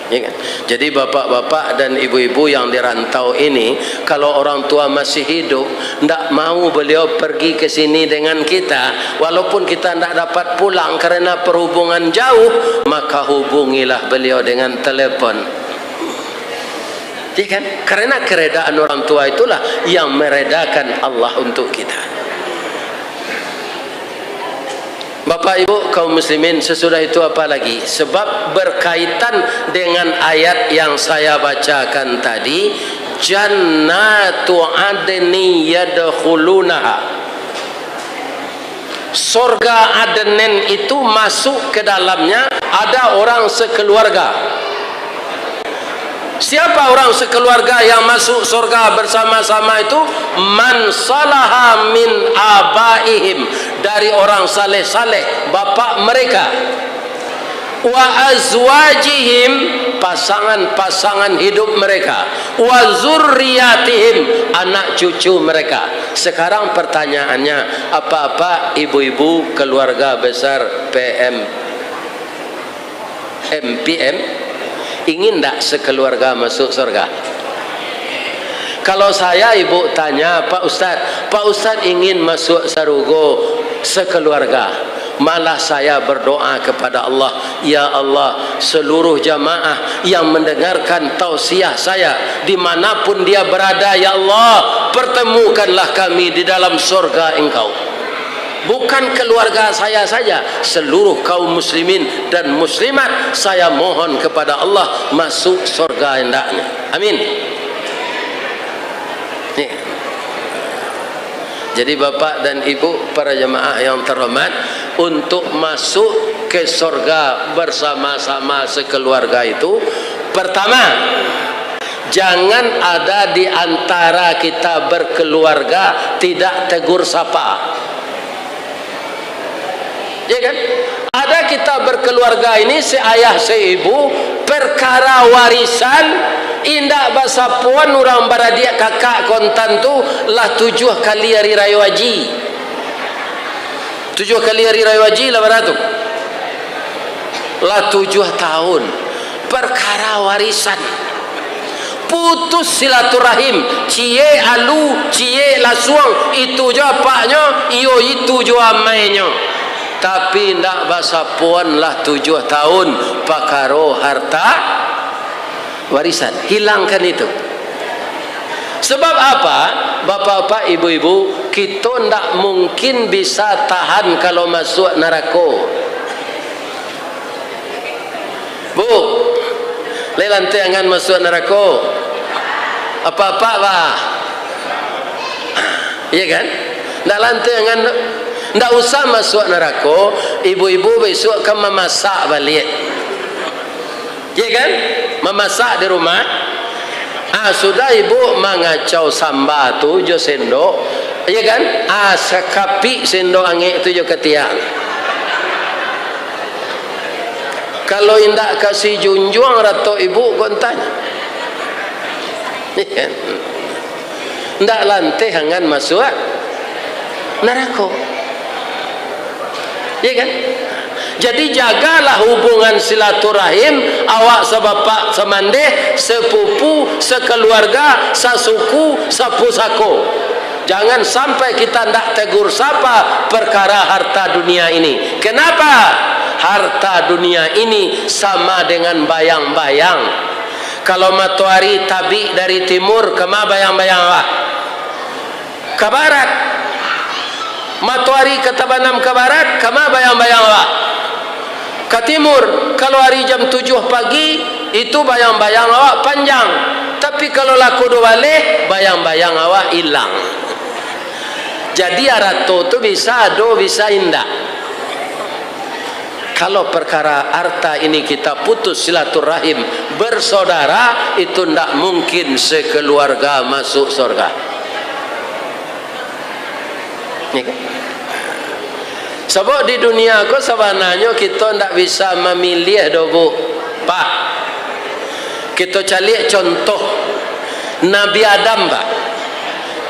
Ya kan? Jadi, bapak-bapak dan ibu-ibu yang di rantau ini, kalau orang tua masih hidup, ndak mau beliau pergi ke sini dengan kita, walaupun kita ndak dapat pulang karena perhubungan jauh, maka hubungilah beliau dengan telepon. Ya kan? Karena keredaan orang tua itulah yang meredakan Allah untuk kita. Bapak, Ibu, kaum muslimin, sesudah itu apa lagi? Sebab berkaitan dengan ayat yang saya bacakan tadi, "Jannatu adni yadkhulunaha." Sorga Adnen itu masuk ke dalamnya ada orang sekeluarga. Siapa orang sekeluarga yang masuk sorga bersama-sama itu? "Man salaha min abaihim," dari orang saleh-saleh bapak mereka, "wa azwajihim," pasangan-pasangan hidup mereka, wa zurriyatihim, anak cucu mereka. Sekarang pertanyaannya, apa-apa ibu-ibu keluarga besar P M, M P M, ingin ndak sekeluarga masuk surga? Kalau saya ibu tanya, "Pak Ustaz, Pak Ustaz ingin masuk sarugo sekeluarga?" Malah saya berdoa kepada Allah, "Ya Allah, seluruh jamaah yang mendengarkan tausiah saya, di manapun dia berada, ya Allah, pertemukanlah kami di dalam surga Engkau." Bukan keluarga saya saja, seluruh kaum muslimin dan muslimat, saya mohon kepada Allah masuk surga hendaknya. Amin. Nih. Jadi, bapak dan ibu, para jamaah yang terhormat, untuk masuk ke surga bersama-sama sekeluarga itu, pertama, jangan ada di antara kita berkeluarga tidak tegur sapa. Ya kan? Ada kita berkeluarga ini, seayah seibu, perkara warisan, indak basapoan urang baradiak kakak kontan tu, lah tujuah kali hari rayo haji. Tujuah kali hari rayo haji lah bara tu? Lah tujuah tahun. Perkara warisan. Putus silaturahim, ciek alu, ciek lasuang, itu jo apaknyo, iyo itu jo amainyo. Tapi ndak basapoan lah tujuah tahun pakaro harta warisan. Hilangkan itu. Sebab apa? Bapak-bapak, ibu-ibu, kito ndak mungkin bisa tahan kalau masuak narako. Bu, lai lanteh angan masuak narako? Apak-apak, bah? Iya kan? Ndak lanteh angan, ndak usah masuak narako, ibu-ibu bisuak ka mamasak baliak. Iya kan? Mamasak di rumah. Ah, sudah ibu mangacau samba tu jo sendok, iya kan? Ah, sakapik sendok angek tu jo katiak. Kalau indak ka sijunjuang ratok ibu, kok antah. Iya kan? Ndak lanteh angan masuak narako. Ya kan? Jadi, jagalah hubungan silaturahim awak sabapak samandeh, sepupu, sekeluarga, sasuku, sapusako. Jangan sampai kita ndak tegur sapa perkara harta dunia ini. Kenapa? Harta dunia ini sama dengan bayang-bayang. Kalau matoari tabik dari timur, kama bayang-bayang awak? Ka barat. Matoari ka tabanam ka barat, kama bayang-bayang awak? Ka timur. Kalau ari jam tujuah pagi, itu bayang-bayang awak panjang. Tapi kalau lah kodo baleh, bayang-bayang awak ilang. Jadi, arato tu bisa ado, bisa indak. Kalau perkara arta ini kita putus silaturahim bersaudara, itu ndak mungkin sekeluarga masuk surga. Ya kan? Sabab di dunia ko sabananyo kito ndak bisa mamiliah doh, Bu. Pak, kito caliak contoh Nabi Adam, Pak.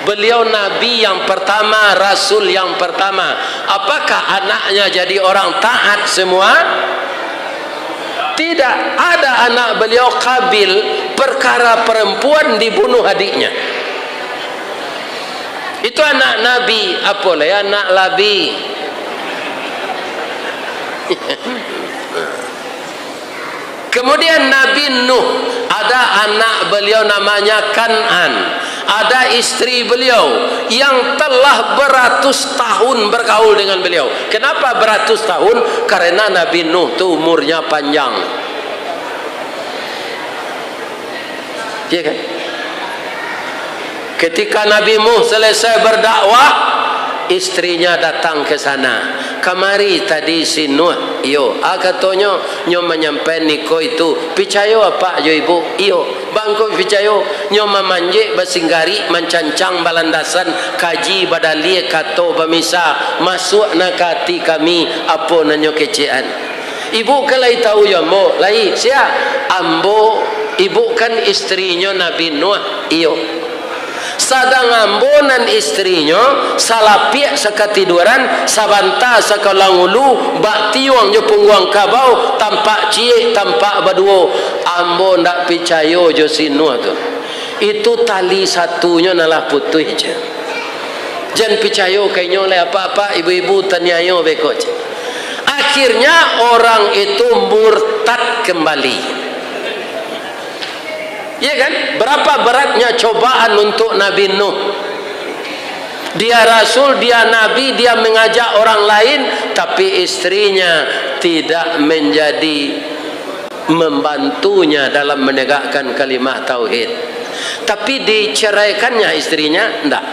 Beliau nabi yang pertama, rasul yang pertama. Apakah anaknya jadi orang taat semua? Tidak. Ada anak beliau Kabil, perkara perempuan dibunuh adiknya. Itu anak nabi, apo lai anak labi. Kemudian Nabi Nuh, ada anak beliau namanya Kan'an, ada istri beliau yang telah beratus tahun bergaul dengan beliau. Kenapa beratus tahun? Karena Nabi Nuh tu umurnya panjang. Ya kan? Ketika Nabi Nuh selesai berdakwah, istrinya datang ke sana. "Kamari tadi si Nuh?" "Iyo." "Ah," katonyo, "nyo manyampaian iko itu." "Picayo apak jo ibu?" "Iyo." "Bangko picayo?" "Nyo mamanjek basinggarik, mancancang balandasan, kaji badalia, kato bamisa. Masuak na ka ati kami, apo nan nyo kecekan." Ibu kan lai tahu jo ambo, lai. Sia? Ambo, ibu kan istrinyo Nabi Nuh, iyo. Sadang ambo nan istrinyo, salapiak sakatiduaran, sabanta sakalang ulu, bak tiuang jo pungguang kabau, tampak ciek, tampak baduo. Ambo ndak picayo jo si Nuh tu. Itu tali satunyo nan lah putuih, ceh. Jan picayo ka inyo lai, apak-apak, ibu-ibu, taniayo beko, ceh. Akhirnya orang itu murtad kembali. Ya kan? Berapa beratnya cobaan untuk Nabi Nuh. Dia rasul, dia nabi, dia mengajak orang lain, tapi istrinya tidak menjadi membantunya dalam menegakkan kalimah tauhid. Tapi diceraikannya istrinya? Ndak.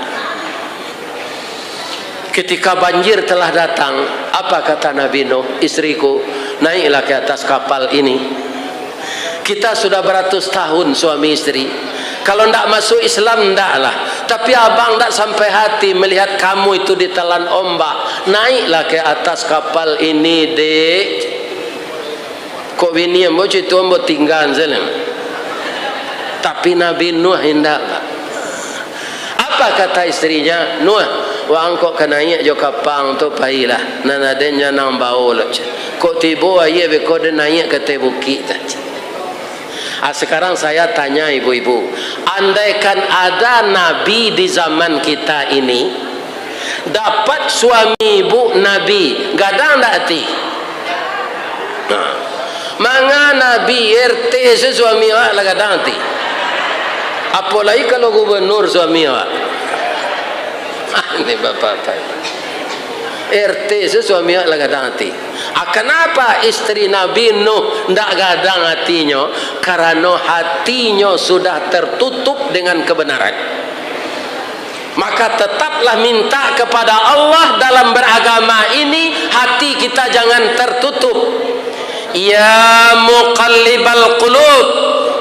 Ketika banjir telah datang, apa kata Nabi Nuh? "Istriku, naiklah ke atas kapal ini. Kita sudah beratus tahun suami istri. Kalau ndak masuk Islam, ndaklah. Tapi abang ndak sampai hati melihat kamu itu ditelan ombak. Naiklah ke atas kapal ini, Dek." Kok bini ambo cucu ambo tinggaan sajo. Tapi Nabi Nuh indak, Pak. Apa kata istrinya? "Nuh, waang kok ka naiak jo kapal tu, pailah. Nan aden janang bao lo, ceh. Kok tibo aia beko den naiak ka ateh bukik tu, ceh." Ah, sekarang saya tanya ibu-ibu, andaikan ada nabi di zaman kita ini, dapat suami ibu nabi, gadang ndak ati? Nah, manga nabi R T se suami awak lah gadang ati. Apo lai kalau gubernur suami awak? Ini bapak-bapak. R T se suami awak lah gadang ati. Ah, kenapa istri Nabi Nuh ndak gadang atinyo? Karano hatinyo sudah tertutup dengan kebenaran. Maka tetaplah minta kepada Allah dalam beragama ini, hati kita jangan tertutup. Ya muqallibal qulub,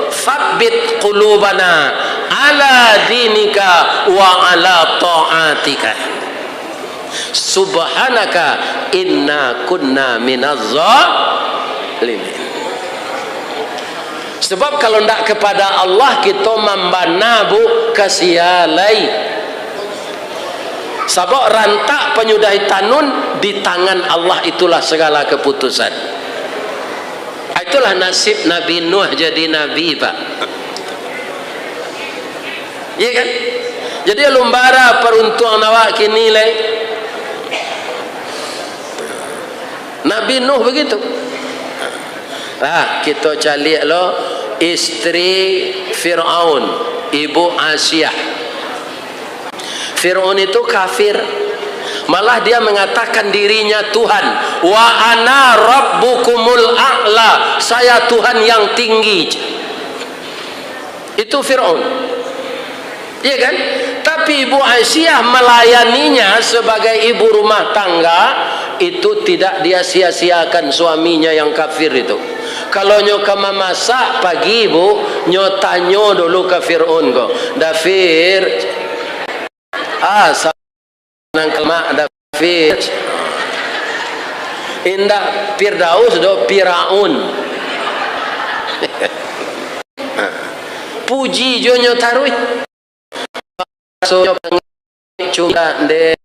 tsabbit qulubana ala dinika wa ala ta'atika. Subhanaka inna kunna minaz zalimin. Sebab kalau ndak kepada Allah, kito mambana, Bu, ka sia lai. Sabab rantak panyudahi tanun di tangan Allah, itulah segala keputusan. Itulah nasib Nabi Nuh jadi nabi, Pak. Iya kan? Jadi, alun bara paruntuang awak kini lai. Nabi Nuh begitu. Nah, kito caliak lo istri Firaun, Ibu Asiah. Firaun itu kafir. Malah dia mengatakan dirinya Tuhan. "Wa ana rabbukumul a'la." "Saya Tuhan yang tinggi." Itu Firaun. Iya kan? Tapi Ibu Asiah melayaninya sebagai ibu rumah tangga, itu tidak dia sia-siakan suaminya yang kafir itu. Kalau nyo ka mamasak pagi, Bu, nyo tanyo dulu ka Firaun ko, "Da Fir, ah, sa-, nan ka lamak, Da Fir?" Indak Firdaus doh, Firaun. Puji jo nyo taruih. Raso nyo pangik cunda, ndeh,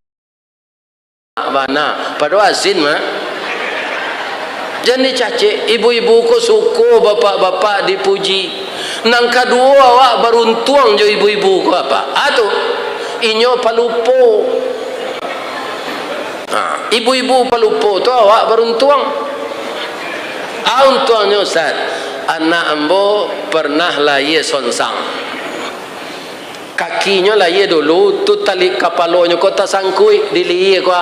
bana. Padahal asin mah. Jan dicacek, ibu-ibu ko suko bapak-bapak dipuji. Nan kaduo, awak baruntuang jo ibu-ibu ko, apa? Ah, tu. Inyo palupo. Ha, ibu-ibu palupo tu awak baruntuang. Ah, untuangnyo, Ustaz, anak ambo pernah lahia sonsang. Kakinyo lahia dulu, tu tali kapalonyo ko tasangkuik di lihia ko.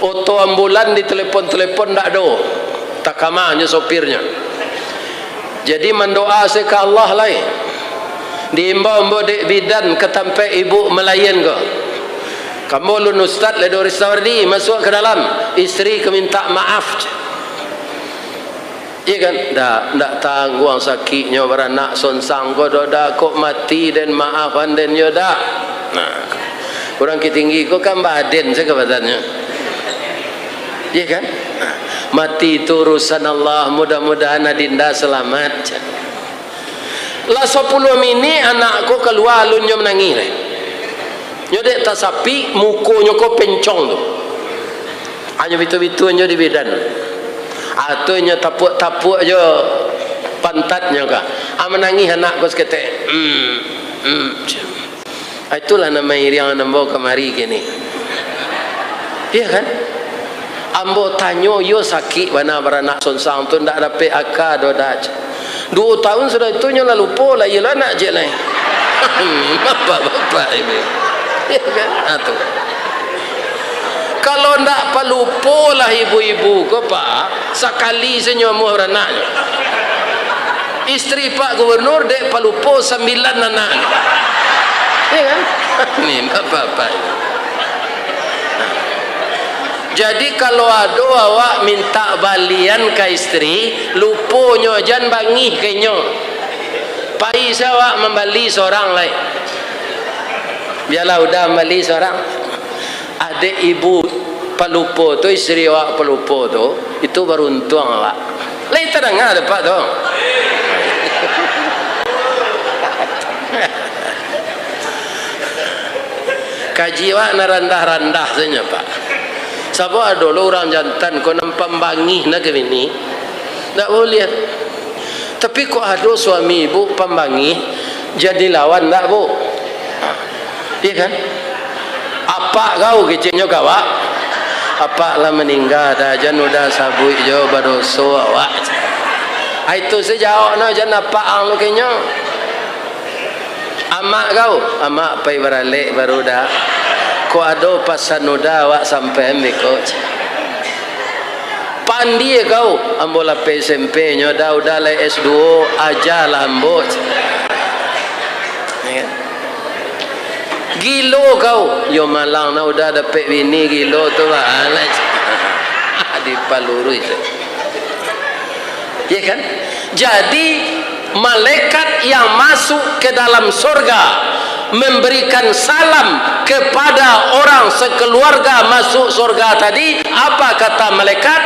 Oto ambulan ditelepon-telepon ndak ado. Takamanyo sopirnyo. Jadi mandoa se ka Allah lai. Diimbau ambo dek bidan ka tampek ibu malayan ko. "Ka ambo ulun ustad lai do Ristawardi, masuak ka dalam. Istri ka mintak maaf," ceh. Iya kan? Ndak, ndak tangguang sakiknyo baranak sonsang ko doh, dak kok mati den maafan den yo dak. Nah, urang Kitinggi ko kan baden sajo badannyo. Iya kan? Nah, Mati tu urusan Allah, mudah-mudahan adinda salamat. Lah sapuluah minik anak ko kalua alun nyo manangih lai. Nyo dek tasapik, mukonyo ko pencong tu. Anyo bitu-bitu nyo di bidan. Atau nyo tapuak-tapuak jo pantatnyo ka. Ah, manangih anak ko saketek. Hmm, hmm. Ah, itulah nan mairiang ambo kamari kini. Iya kan? Ambo tanyo, iyo sakik bana baranak sonsang tu, ndak dapek aka doh dah. Duo taun sudah itu nyo lah lupo lah, iyolah anak je lai. Bapak-bapak ini. Iya kan? Ah, tu. Kalau ndak palupo lah ibu-ibu ko, Pak, sakali sajo amuah baranaknyo. Istri Pak Gubernur dek palupo sambilan anak. Iya kan? Ni, bapak-bapak. Jadi, kalau ado awak mintak balian ka istri, luponyo jan bangih ka inyo. Pai se awak mambali sorang lai. Bialah udah mambali sorang. Adek ibu palupo tu, istri awak palupo tu, itu baruntuang awak. Lai tadanga dek Pak tu? Kaji awak nan randah-randah sajo, Pak. Sabab ado lo urang jantan ko nan pambangih na ka bini. Ndak buliah. Tapi kok ado suami ibu pambangih, jadi lawan ndak, Bu? Iya kan? Apak kau keceknyo ka awak. Apak lah maningga dah, jan udah sabuik jo badoso awak. Ah, itu se jawabnyo, jan apak ang lu kenyo. Amak kau, amak pai baralek baru dah. Kok ado pasan udah awak sampaian beko. Pandie kau, ambo lapeh S M P nyo dah, udah lai S duo, ajalah ambo. Ya. Gilo kau, yo malang nah udah dapek bini gilo tu, bah. Dipalurui tu. Ya kan? Jadi, malaikat yang masuk ke dalam sorga memberikan salam kepada orang sekeluarga masuk sorga tadi, apa kata malaikat?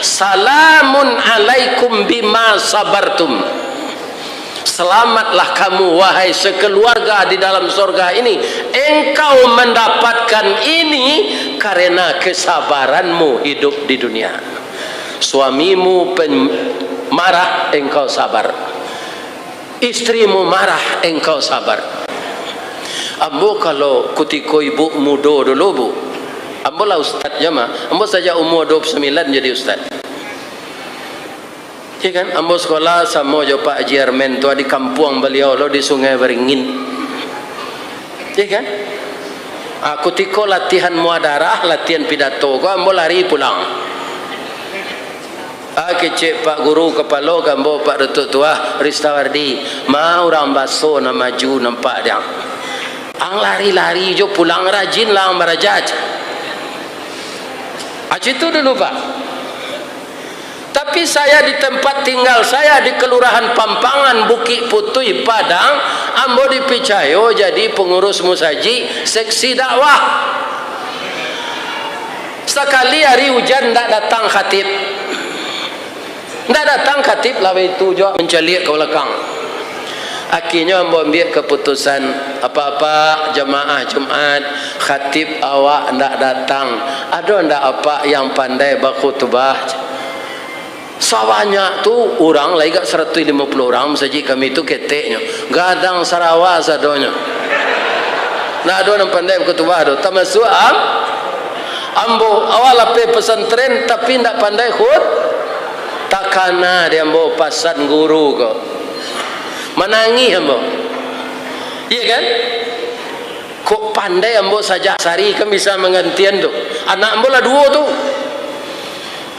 "Salamun alaikum bima sabartum." Selamatlah kamu, wahai sekeluarga di dalam sorga ini, engkau mendapatkan ini karena kesabaranmu hidup di dunia. Suamimu pen-, marah, engkau sabar. Istrimu marah, engkau sabar. Ambo kalau kutiko ibu mudo dulu, Bu, ambo lah ustad je mah. Ambo sajak umua dua puluh sambilan jadi ustad. Ya kan? Ambo sekolah samo jo Pak Haji Armen tu, di kampuang baliau lo, di Sungai Beringin. Ya kan? Ah, kutiko latihan muadarah, latihan pidato ko, ambo lari pulang. Ah, kecek Pak Guru Kapalo ka ambo, Pak Datuk Tuah Ristawardi, ma urang baso nan maju nampak diang. Ang lari-lari jo pulang, rajin lah ang baraja. Aci tu dulu, Pak. Tapi saya di tempat tinggal saya di Kelurahan Pampangan, Bukik Putuih, Padang, ambo dipicayo jadi pengurus musajik seksi dakwah. Sakali ari ujan ndak datang khatib. Ndak datang khatib, laweh tu juo mancaliak ka balakang. Akhirnyo ambo ambiak kaputusan, "Apak-apak jamaah Jumat, khatib awak ndak datang. Ado ndak apak yang pandai bakhutubah?" Sabanyak tu urang, lai agak saratuih limo puluah urang, masajik kami tu keteknyo. Gadang sarawa sadonyo. Ndak ado nan pandai bakhutubah tu, tamasuak am-, ambo. Awak lapeh pesantren, tapi ndak pandai khut-, takana di ambo pasan guru ko. Manangih ambo. Iya kan? Kok pandai ambo sajak sari kan bisa manggantian tu. Anak ambo lah duo tu.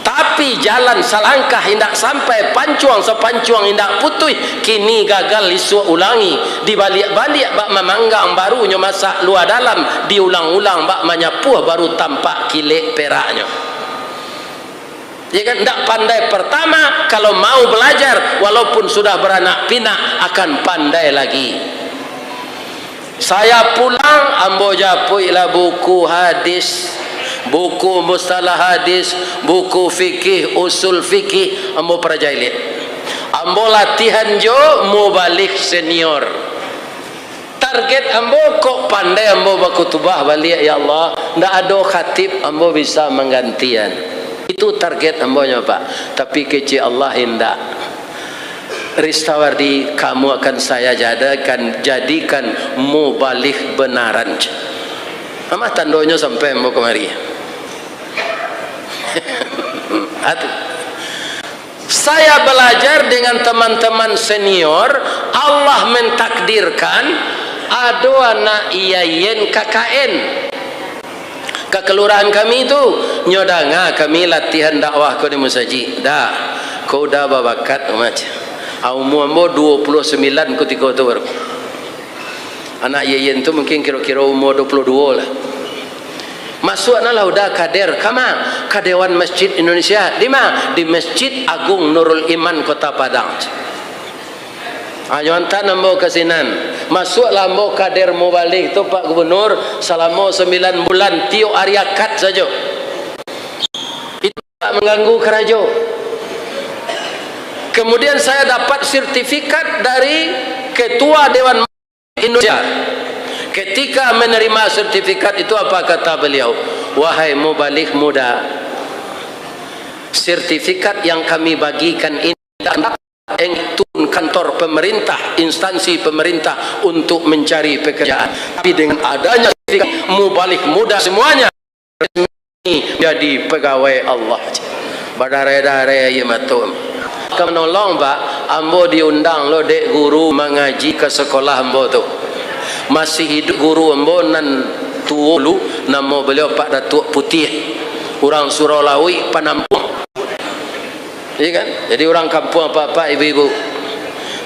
Tapi jalan salangkah indak sampai, pancuang sapancuang indak putuih, kini gagal isuak ulangi, dibaliak-baliak bak mamanggang, barunyo masak lua dalam, diulang-ulang bak manyapuah, baru tampak kilek peraknyo. Ya kan? Ndak pandai pertama, kalau mau belajar, walaupun sudah beranak pinak, akan pandai lagi. Saya pulang, ambo japuiklah buku hadis, Buku mustalah hadis, buku fikih, usul fikih, ambo paraja iliak. Ambo latihan jo mubalig senior. Target ambo, kok pandai ambo bakutubah baliak, ya Allah, ndak ado khatib ambo bisa manggantian. Itu target ambo nyo, Pak. Tapi kecek Allah indak. Ristawardi, kamu akan saya jadikan, jadikan mubalig benaran. Amah tandonyo sampai ambo kamari. Atu. Saya belajar dengan teman-teman senior, Allah mentakdirkan ado anak I A I N K K N. Ka kelurahan kami tu, nyo danga kami latihan dakwah ko di musajik. Dah, ko udah babakat, Mat. Ah, umua ambo duo puluah sambilan kutiko tu baru. Anak I A I N tu mungkin kiro-kiro umua duo puluah duo lah. Masuaklah udah kader, kama? Ka Dewan Masjid Indonesia. Di ma? Di Masjid Agung Nurul Iman Kota Padang. Anyo antaan ambo ka sinan. Masuaklah ambo kader mubalig tu, Pak Gubernur, salamo sambilan bulan, tiok ari Akad sajo. Itu tak mangganggu karajo. Kemudian saya dapat sertifikat dari Ketua Dewan Indonesia. Ketika menerima sertifikat itu, apa kata beliau? "Wahai mubalig muda, sertifikat yang kami bagikan ini adalah eng-, turun kantor pemerintah, instansi pemerintah untuk mencari pekerjaan. Tapi dengan adanya sertifikat, mubalig muda semuanya resmi jadi pegawai Allah." Badareh-dareh aia mato. Ka manolong, Pak, ambo diundang lo dek guru mangaji ka sekolah ambo tu. Masih iduik guru ambo nan tuo dulu, namo beliau Pak Datuak Putiah. Urang Surau Lauik, Panampuang. Iya kan? Jadi urang kampuang apak-apak, ibu-ibu.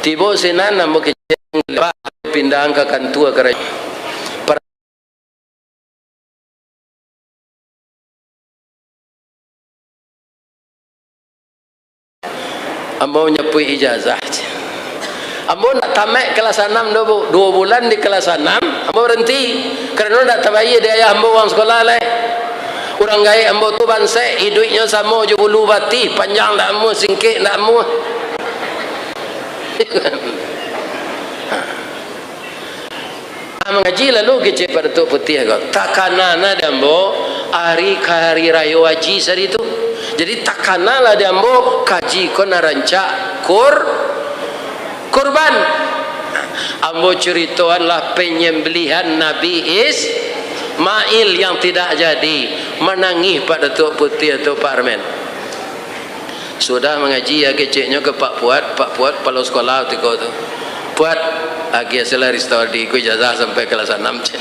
Tibo sinan ambo kecek, Pak, pindahan ka kantua karajo. Ambo nyapuik ijazah. Ambo ndak tamaik kelas anam doh, Bu. Duo bulan di kelas anam, ambo baranti. Karano ndak tabayia dek ayah ambo uang sekolah lai. Urang gaek ambo tu bansaik, iduiknyo samo jo bulu batih, panjang ndak amuah, singkek ndak amuah. Ah, mangaji lalu kecek Pak Datuak Putiah ko. Takana nah di ambo, ari ka hari rayo haji sari tu. Jadi, takana lah di ambo, kaji ko nan rancak kur-, kurban. Ambo curitoanlah penyembelihan Nabi Ismail yang tidak jadi. Manangih Pak Datuak Putiah tu, Pak Armen. Sudah mangaji, ya, keceknyo ka Pak Puat, Pak Puat, kapalo sekolah tiko tu. "Puat, agiah se lah Ristawardi ko ijazah sampai kelas anam," cek.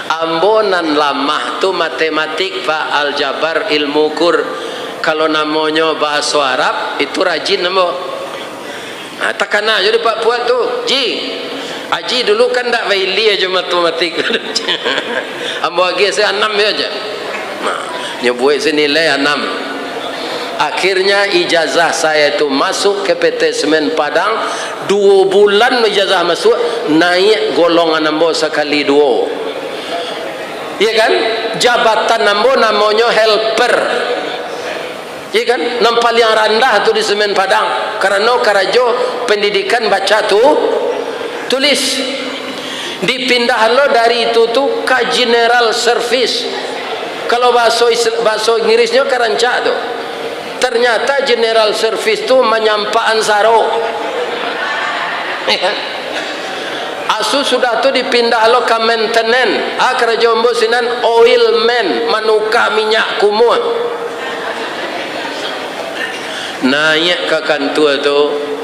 Ambo nan lamah tu matematik, Pak, aljabar, ilmu kur. Kalau namonyo bahaso Arab, itu rajin ambo. Ha, takana jo di Pak Puat tu, "Ji, Aji dulu kan ndak bailia jo matematik." Ambo agiah se anam yo aja. Nah, nyo buek se nilai anam. Akhirnya ijazah saya tu masuk ke P T Semen Padang, duo bulan ijazah masuk, naiak golongan ambo sakali duo. Iya kan? Jabatan ambo namonyo helper. Iya kan? Nan paliang randah tu di Semen Padang. Karano karajo pendidikan baca tu, tulis. Dipindah lo dari itu tu ka general service. Kalau bahaso Isla-, bahaso Inggrisnyo ka rancak tu. Ternyata general service tu manyampak ansaro. Asu sudah tu dipindah lo ka maintenance. Ah, karajo ambo sinan oil man, manuka minyak kumuah. Naiak ka kantua tu,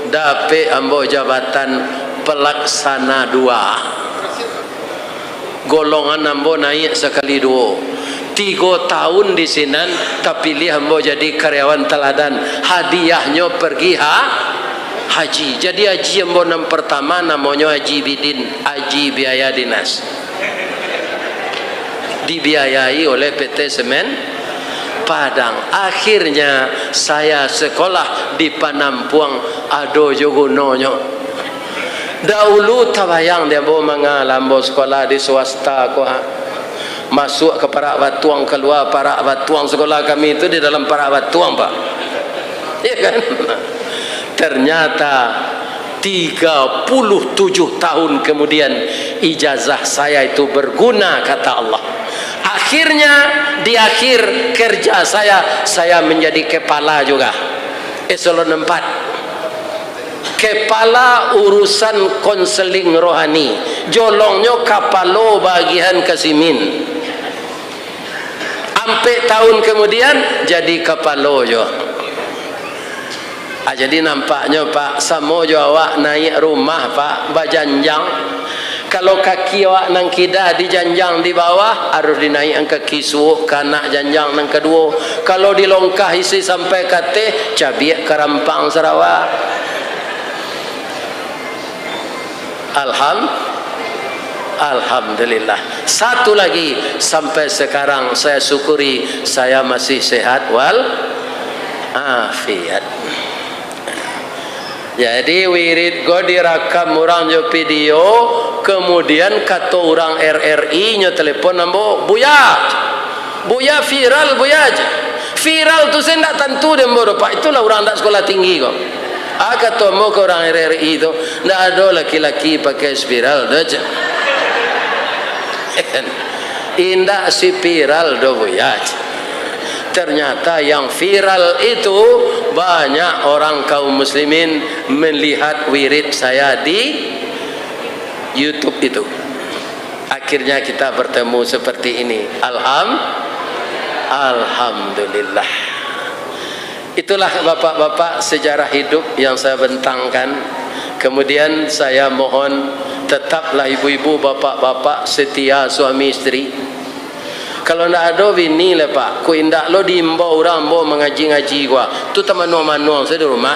dapek ambo jabatan pelaksana dua. Golongan ambo naiak sakali duo. Tigo taun di sinan, tapiliah ambo jadi karyawan taladan. Hadiahnyo pergi ha-, haji. Jadi haji ambo nan pertama namonyo Haji Bidin, Haji Biaya Dinas. Dibiayai oleh P T Semen Padang. Akhirnya, saya sekolah di Panampuang ado jo gunonyo. Dahulu tabayang di ambo manga lah ambo sekolah di swasta ko, ha. Masuk ke parak batuang, keluar parak batuang. Sekolah kami itu di dalam parak batuang, Pak. Ya kan? Ternyata tiga puluh tujuh tahun kemudian, ijazah saya itu berguna, kata Allah. Akhirnya, di akhir kerja saya, saya menjadi kepala juga. Eselon empat. Kepala urusan konseling rohani. Jolongnyo kapalo bagian kasimin. Ampek tahun kemudian, jadi kapalo jo. Ah, jadi nampaknyo, Pak, samo jo awak naiak rumah, Pak, bajanjang. Kalau kaki awak nan kida dijanjang di bawah, harus dinaiakkan kaki suok ka anak janjang nan kaduo. Kalau dilongkah isi sampai ka ateh, cabiak ka rampang sarawa. Alham-, Alhamdulillah. Satu lagi, sampai sekarang saya syukuri, saya masih sehat wal afiat. Jadi, wirid ko direkam urang jo video, kemudian kato urang R R I nyo telepon ambo, "Buya, Buya viral, Buya." Viral tu se ndak tantu dek ambo doh, Pak. Itulah urang ndak sekolah tinggi ko. Ah, kato ambo ka urang R R I tu, "Ndak ado laki-laki pakai spiral doh, cek." Indak spiral doh, Buya, cek. Ternyata yang viral itu banyak orang kaum muslimin melihat wirid saya di YouTube itu. Akhirnya kita bertemu seperti ini. Alham-, Alhamdulillah. Itulah, bapak-bapak, sejarah hidup yang saya bentangkan. Kemudian saya mohon, tetaplah ibu-ibu, bapak-bapak setia suami isteri. Kalau ndak ado bini lai, Pak, ko indak lo diimbau urang ambo mangaji-ngaji ko, tu tamanuang-manuang sajo di rumah.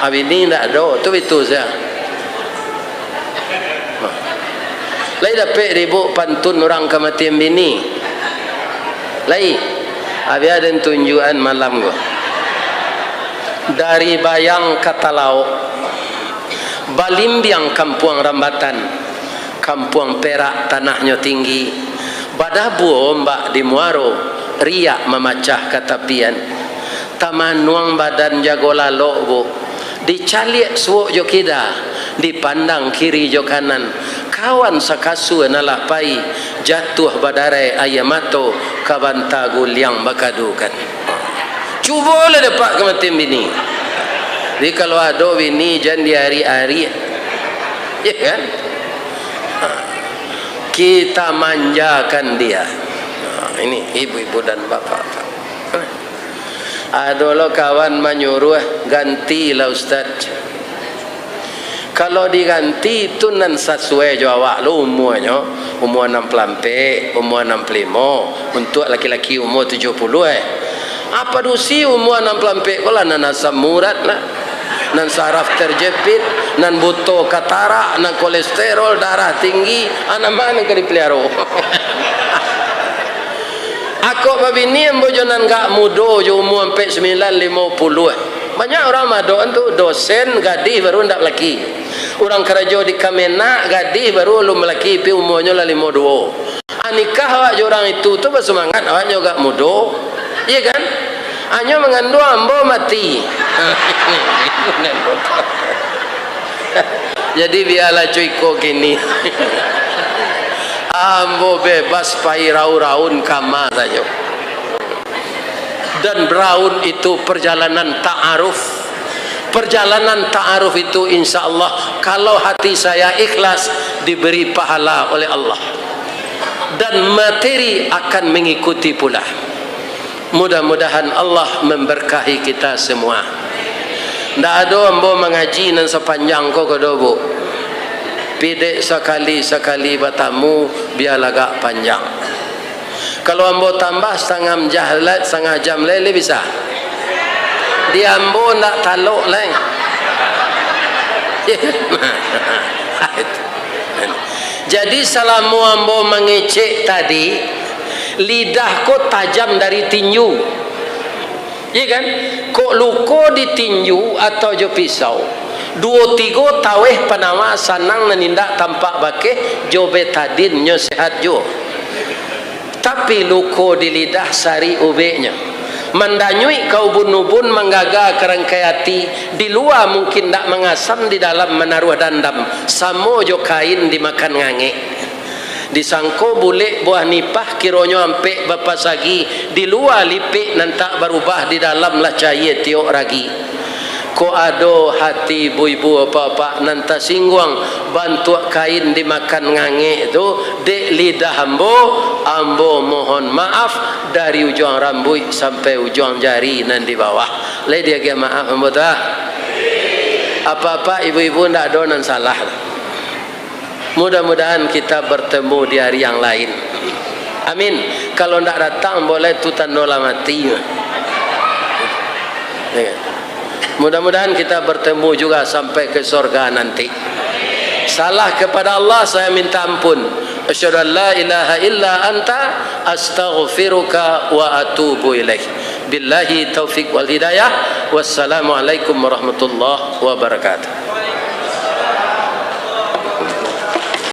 Ah, bini ndak ado, tu bitu sajo. Lai dapek dek ibuk pantun urang kamatian bini? Lai. Ah, bia den tunjuakan malam ko. Dari Bayang ka Talaok, Balimbiang kampuang Rambatan, kampuang Perak tanahnyo tinggi, badabuah ombak di muaro, riak mamacah ka tapian. Tamanuang badan jago lalok, Buk, dicaliak suok jo kida, dipandang kiri jo kanan, kawan sakasua nan lah pai, jatuah badarai aia mato, ka banta guliang bakadukan. Cubo lah dapek kamatian bini. Jadi, kalau ado bini, jan diarik-arik. Ya kan? Kita manjakan dia. Nah, ini ibu-ibu dan bapak-bapak. Ado lo kawan manyuruah, "Gantilah, Ustaz." Kalau diganti, tu nan sasuai jo awak lo umuanyo, umua anam puluah ampek, umua anam puluah limo, untuak laki-laki umua tujuah puluah, eh. Apa dusi umua anam puluah ampek ko lah nan asam urat lah, nan saraf terjepit, nan buto katarak, nan kolesterol, darah tinggi, anak ma nan ka dipeliaro? Akok babini ambo jo nan agak mudo jo umua ampek sambilan, limo puluah. Banyak urang madokan tu, dosen gadih baru ndak balaki. Urang karajo di Kemenag gadih baru alun balaki, pi umuanyo lah limo duo. Ah, nikah awak jo urang itu tu basumangaik awak nyo agak mudo. Iya kan? Anyo manganduang ambo mati. Jadi bialah cuiko kini. Ambo bebas pai raun-raun kama sajo. Dan raun itu perjalanan ta'aruf. Perjalanan ta'aruf itu, insya Allah, kalau hati saya ikhlas, diberi pahala oleh Allah. Dan materi akan mengikuti pula. Mudah-mudahan Allah memberkahi kita semua. Ndak ado ambo mangaji nan sapanjang ko, ko doh, Bu. Pidek sakali-sakali batamu, bialah agak panjang. Kalau ambo tambah satangah jam lai, satangah jam lai, lai bisa? Di ambo ndak talok lai. Jadi, salamo ambo mangecek tadi, lidah ko tajam dari tinju. Iya kan? Kok luko di tinju atau jo pisau, duo tigo taweh panawa sanang nan indak tampak bakeh, jo betadin nyo sehat juo. Tapi luko di lidah sarik ubeknyo. Mandanyuik ka ubun-ubun, manggaga ka rangkai ati, di lua mungkin ndak mangasam, di dalam manaruah dandam, samo jo kain dimakan ngangek. Disangko bulek buah nipah, kironyo ampek bapasagi, di lua lipek nan tak barubah, di dalam lah cayie tiok ragi. Kok ado hati ibu-ibu, apak-apak nan tasingguang bantuak kain dimakan ngangek tu, dek lidah ambo, ambo mohon maaf dari ujuang rambuik sampai ujuang jari nan di bawah. Lai diagiah maaf ambo tu, ah. Apak-apak, ibu-ibu, ndak ado nan salah. Mudah-mudahan kita bertemu di hari yang lain. Amin. Kalau ndak datang, boleh tu tando lah mati. Ya. Mudah-mudahan kita bertemu juga sampai ke sorga nanti. Salah kepada Allah, saya minta ampun. Asyhadu an la ilaha illa anta, astaghfiruka wa atubu ilaik. Billahi taufik wal hidayah. Wassalamualaikum warahmatullahi wabarakatuh.